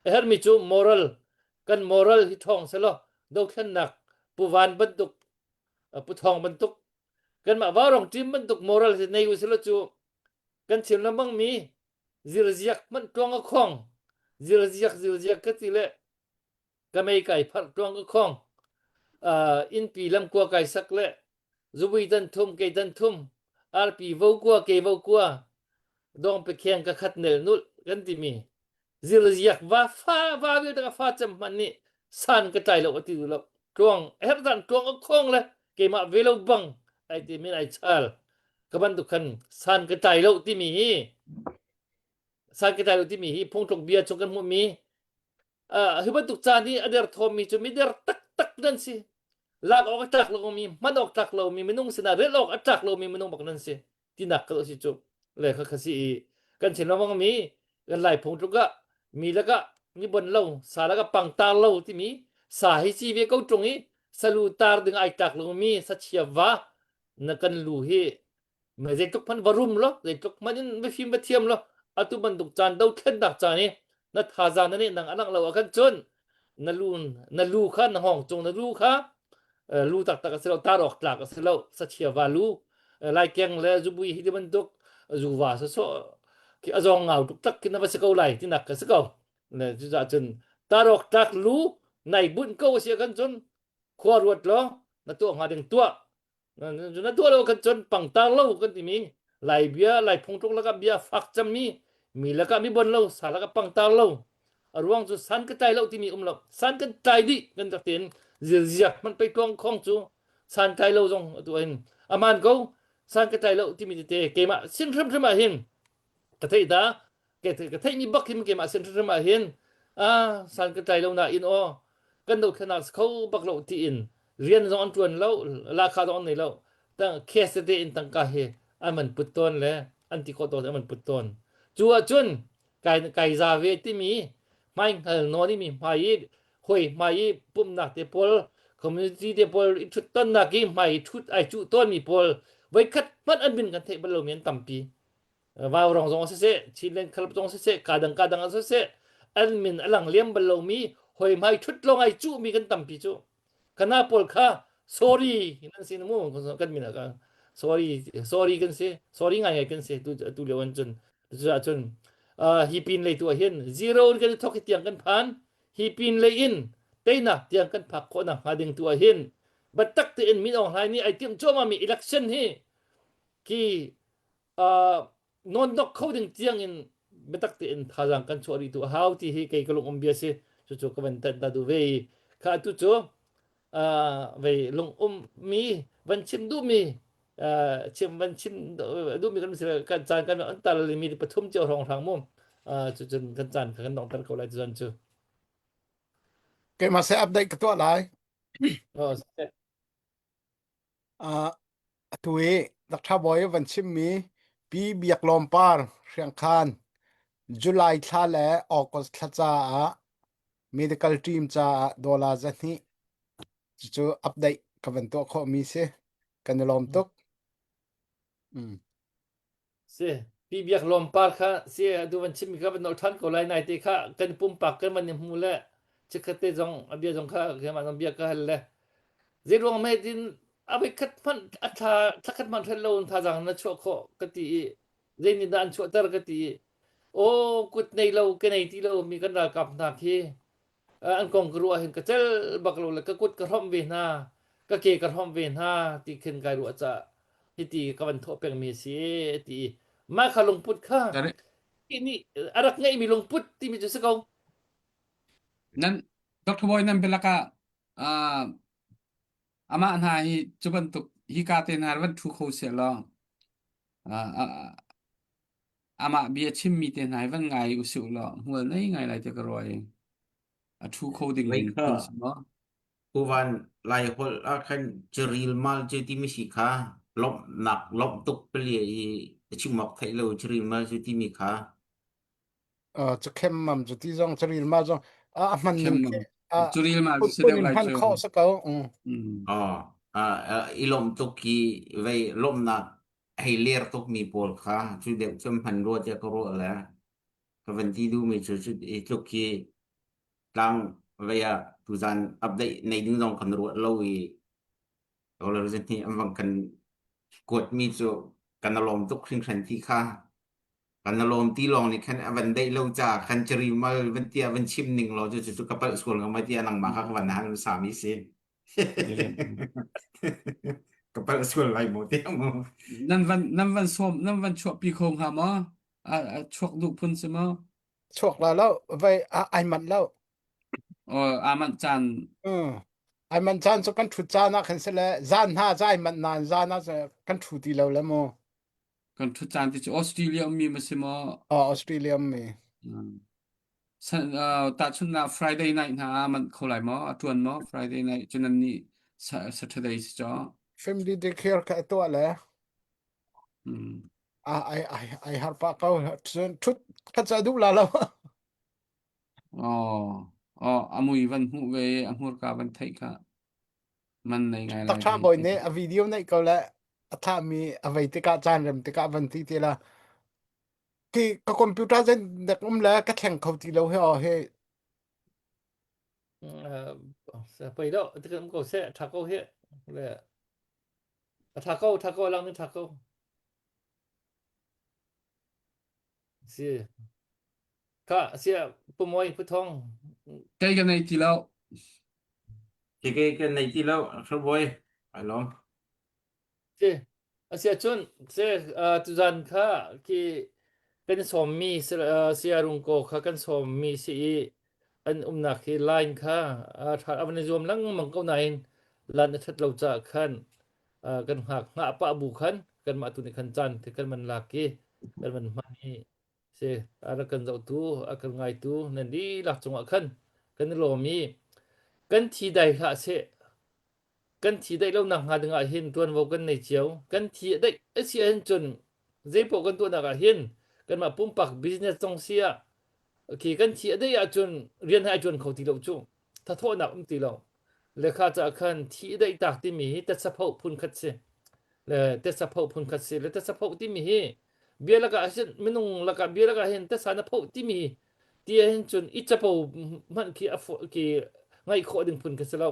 a hermi cu moral kan moral hi ṭhawng selaw dothlennak pu van bantuk pu thawng bantuk kanmah vaurong team bantuk moral hi nei u selaw cu kan chim lengmang mi zirziak hmanh tluang a khong zirziak zirziak ka ti le ka mei kai pharh tuang ka khong uh, innpi lamkua kai sak le zubui tan thum kei tan thum arpi vo kua ke vo kua. Dong pe kheng ka khat nel nul kan timi zirziak va fa va vialte ka fa cem hmanh nih san ka tlai lo ati duh lo tluang herdan tluang a khong le keimah ve lo bang ai ti min ai chal ka bantuk khan san ka tlai lo timi hi san ka tlai lo timi hi phungtluk bia chung kan hmuhmi hi bantuk caan i a derthawmmi cu mider taktak nan si. Lak awk a tlak lomi, hman awk tlak lomi, minung sinah rel awk a tlak lomi minung bak nan si. Tinak ka si cu. Le kha kha si i kan chin lengmang mi kan lai phung tluk ah mi lakah mi bon lo, sa lakah pang tar lo timi sa hi ci ve ko ṭung i salu tar ding ai tlak lomi sachia va na kan lu hi Ma zeitluk hmanh va rum law, zeitluk hmanh in va fim va thiam law, atu bantuk caan dothlennak caan i na thazaang na nehnak a langh lo ahkhan cun na lu na lu kha na hngawng cung na lu kha lu taktak a si lo tar awk tlak a si lo sachia va lu laikeng le zubui hi ti bantuk zuva sawsawh khi a zawng ngau tuk tak khi na va si ko lai tinak ka si ko le cucaah cun tar awk tlak lu nai bunh ko a si ahkhan cun khua ruat law na tuah hnga ding tuah na tuah lo kan cun pangtar lo kan timi lai bia lai phungtluk lakah bia fak cemmi mi lakah mi bon lo sa lakah pangtar lo a ruang cu san ka tlai lo timi um lo san kan tlai dih kan rak tin zilziak man pei tuang khong cu san tlai lo zong atu in aman ko san ka tlai lo timi tete keimah sin hrimhrim ah hin ka theih ta ka theihmi bak hin keimah sin hrimhrim ah hin ah san ka tlai lo nain aw kan dothlenak si kho bak lo tiin rian zong an ṭuan lo lakha zong an nei lo tang case tete in tangka hi an man put tawn le an ti khawh tawn an man put tawn cu ahcun kai kai za ve timi hmai hngal nawn i mi hmai i hoi hmai i pumnak te pawl community te pawl i ṭhut tonnak i hmai i ṭhut ai cuh tawn mi pawl voikhat hmanh an min kan theih bal lomi an tampi Vaurong zong siseh, Chinland Club zong siseh, kadang kadang ah siseh, an min a lang liam bal lomi, hoi hmai thut lawng ai cuhmi kan tampi cu. Kana pawl kha sorry nan si mu kan min ah sorry sorry kan si sorry ngai ngai kan si tu tu lio an cun cu ah cun hi pin lei tu ah hin zero in kan thok hi tiang kan phan hi pin lei in teinak tiang kan phak khawh nak hnga ding tu ah hin biatak tein Min Aung Hlaing nih ai timh cuahmah mi election hi khi nawndok kho ding tiang in biatak tein thazaang kan chuah rih tu a hau ti hi kei ka lung um bia si cucu ka van tanh ta duh ve i kha atu cu vei lung um mi van chim duh mi chim van chim duh mi kan si kan caan kan an tal mi pathum cio hrawng hrang mu cucun kan caan kha kan dongter ko lai cun cu Keimah se update ka tuah lai. Oh, Uh, atu i Dr. Bawi van chimmi Pi Biak Lawm Par Hriangkhan July thla le August thla caah medical team caah dollar 200 cucu update ka van tuah khawhmi si. Kan i lawm tuk. Mm. Si, Pi Biak Lawm Par kha si atu van chimmi kha van nolh ṭhan ko lai nai te kha kan pumpak kan van i hmu le chikkhat te zong a bia zong kha keimah zong bia ka hal le zei ruang hme tin a voi khat hmanh a thla thla khat hmanh hrel lo in thazaang na chuah khawh ka ti i zei nih dah an chuahter ka ti i aw kut nei lo ke nei ti lo mi kan ralkap hna khi an kong ka ruah hin ka cel bak lo le ka kut ka hrawmh ve hna ka ke ka hrawmh ve hna ti khin kai ruah caah hiti ka van thawh pengmi a si ti mah kha lungput kha nih a rak ngeihmi lungput timi cu si ko Nan Dr. Boy nan bialak ah uh, amah hna hi cu bantuk hi ka te hna van thu kho seh law uh, uh, amah bia chimmi te hna hi van ngai usih law hmual nei ngai lai te ka ruai a thu kho ding Wei kha phun si maw Uvan Lai holh ah khan caril mal cu timi si kha lawmhnak lawmh tuk palia i a chim awk theih lo caril mal cu timi kha Uh, cakhem mam cu ti zong caril ma zong a a hman khem ning mam khi a curil mal cu si phunphun deuh in lai hman cu khawh si ko. Mm. Mm. Oh, uh, i lawmh tuk i vei lawmhnak hei ler tuk mi pawl kha cu deuh cu hman rua tiah ka ruah le ka van ti duhmi cu cu i tluk hi tlang vei ah tuzan update nei ding zong kan ruah lo i dollar zet nih an van kan kuat mi cu kan lawm tuk hringhran ti kha kan lawm ti lawng nih khan a van deih lo ca khan cari mal van tia van chim ning law cu cu ka palh sual ngam tia nangmah kha ka van hal sami si ka palh sual lai maw tiang mu Nan van nan van sawm nan van chuahpi kho hnga maw? A a chuak duh phun si maw? Chuak la lo vai ai manh lo. Oh, aa manh caan. Mm. Ai manh caan cu kan ṭhut caan ah khan si le zan hna cu ai manh nain zan ah kan ṭhu ti lo le mu. Kan ṭhut caan ti cu Australia ummi ma si maw? Oh, Australia ummi. Mm. San, uh, tahchunhnak Friday night hna ah manh kho lai maw? A ṭuan maw? Friday night cu nan nih Saturday si caw. Family daycare ka tuah le. Mm. Ai ai ai har pa ko cun ṭhut kha ca duh la lo. Oh, oh, a mui van hmuh ve i a hmurka van theih kha man nei ngai lai Takṭha ka hei bawi ti. nih a video neih ko le a thahmi a vei tikah caan rem tikah van ti ti la. Khi ka computer zen nek um le ka thleng kho ti lo he aw he Uh, pei do, tikam ko seh, tha ko he. Le tha ko, tha ko lang ni tha ko. Si. Kha sia Pumawi Phuthong. Kei ka nei ti lo. Ke ke ke nei ti lo Hrabawi ai lawm. Si asia cun se tuzan kha khi kan sawmmi sia rungko kha kan sawmmi si i an umnak hi line kha a van i zuam lengmang ko nain lan a that lo caah khan kan hngak hngah pah bu khan kanmah tu nih khan caan te kan man lak i kan man hman i Si, a rak kan zohtu, a kan ngaitu nan dihlak cungah khan kan i lawm i kan thi dai hlah seh. Kan thi daih lo nak hnga dingah hin ṭuanvo kan nei cio. Kan thi a daih a si ahhin cun zeipaoh kan tuahnak ah hin kanmah pumpak business zong si ah khi kan thi a daih ahcun rian hai ṭuan kho ti lo cu. Thathawhnak um ti lo. Lekha caah khan thi a daih tak timi hi tetsaphoh phun khat si. Le tetsaphoh phun khat si. Le tetsaphoh timi hi bia lakah hin minung lakah bia lakah hin tasa na phoh timi ti hin cun i capo hmanh khi a khi ngaih khawh ding phun khi si lo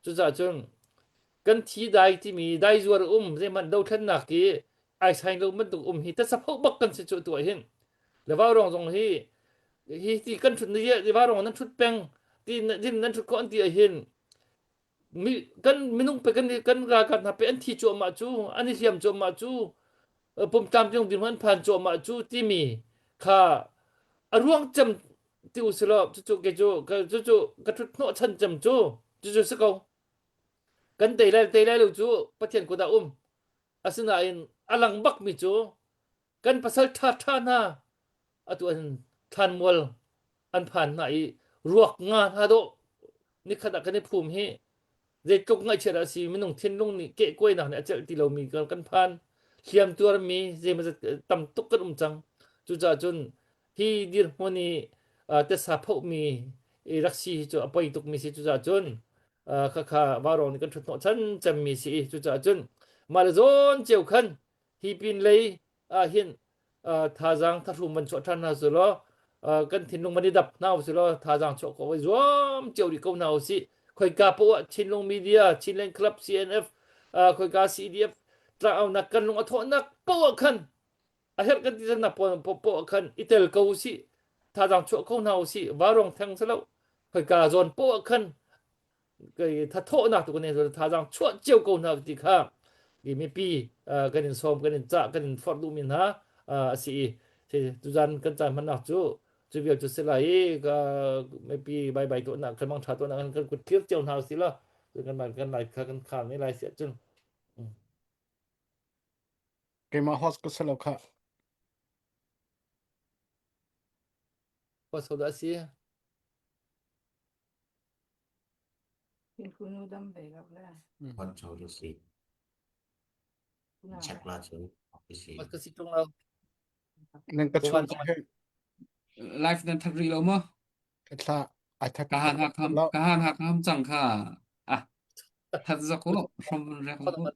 cucaah cun kan thi dai timi dai zuar um zeihmanh dothlennak i ai sain lo bantuk um hi tasa phoh bak kan si cu tu ah hin le vau rong zong hi hi ti kan thut ni vau rong nan thut peng ti din nan thut ko an ti ah hin mi kan minung pe kan kan ralkap hna pe an thi cuahmah cu an i hliam cuahmah cu pum tlamtling dirhmun an phan cuahmah cu timi kha a ruang cem ti u silaw cucu ke cu cucu ka thut hnawh chan cem cu cucu si ko kan tei lai tei lai lo cu Pathian kut ah um asinain a lang bak mi cu kan pasal ṭha ṭha hna atu an thlanmual an phan hna i ruak nga hna dawh nikhat ah kan i phum hi zeitluk ngaihchiat a si minung thinlung nih kehkuainak nih a celh ti lomi kan kan phan hliam tuarmi zeimazat tam tuk kan um cang cucaah cun hi dirhmun i tesa phohmi i rak si hi cu a poi tukmi si cucaah cun khakha vaurawng nih kan ṭhut hnawh chan cemmi si i cucaah cun mah le zawn cio khan hi pin lei ah hin thazaang thahrum van chuah ṭhan hna su law kan thinlung van i dap hna usih law thazaang chuah khawh i zuam cio rih ko hna usih khoika poah ah Chinlung Media Chinland Club CNF khoika CDF tlangaunak kan lung a thawhnak poah khan a herh kan ti nak poah khan i tel ko usih thazaang chuah ko hna usih varuang theng si lo khoika zawn poah khan thathawhnak tu kan in thazaang chuah cio ko hna ti kha mipi kan in sawm kan in cah kan in forh duhmi hna a si i tuzan kan caan hmannak cu cu vial cu si lai i mipi bye bye tuahnak kan mang tha tuahnak kan kut thlir cio hna si la kan kan lai kha kan khar ne lai si ahcun keimah host ka si lo kha host dah si Hot cho lu si. Check la chu. Si. Ka si tung lo. Nan ka chung Live nan that rih lo maw? Ka thla ai that. Ka han hak ham ka han hak ham cang kha. Ah. That zak u hrom rek u.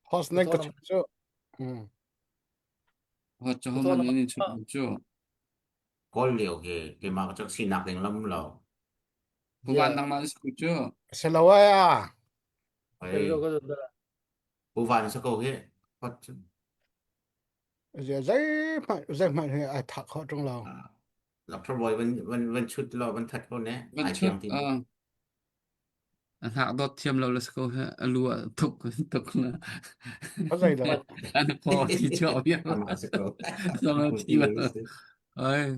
Host nan ka chung chu. Hot cho man in chung chu. Kawl lio hi keimah ka cak sinak ding lam lo. Puvan nangmah na si cu. Si lo ai a. Hey. Puvan sa ko hi. Hot cu. Zeihmanh zeihmanh hi ai thah khawh ṭung lo. Doctor Boy van van van chut lo van that ko ne. Van chut. A hnak dawt thiam lo le ko he a lu ah tuk tuk na. A zei lo. An paw thi chuak viar. Amah si ko. Zong thi ba. Ai.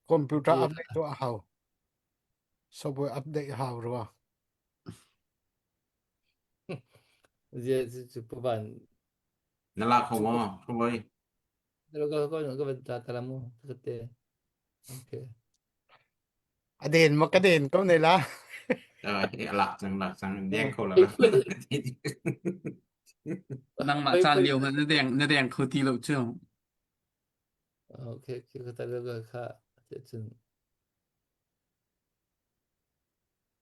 Computer update tuah a hau. Software update a hau rua. Zia cu pavan Na lak kho maw? Hruai. Ka ka ka van ta ta mu te. Okay. A den ma ka den ko ne la. Eh, lak cang lak cang deng kho la. Nangmah caan lio hmanh na deng na deng kho ti lo cu. Okay, ka ta ka kha cun.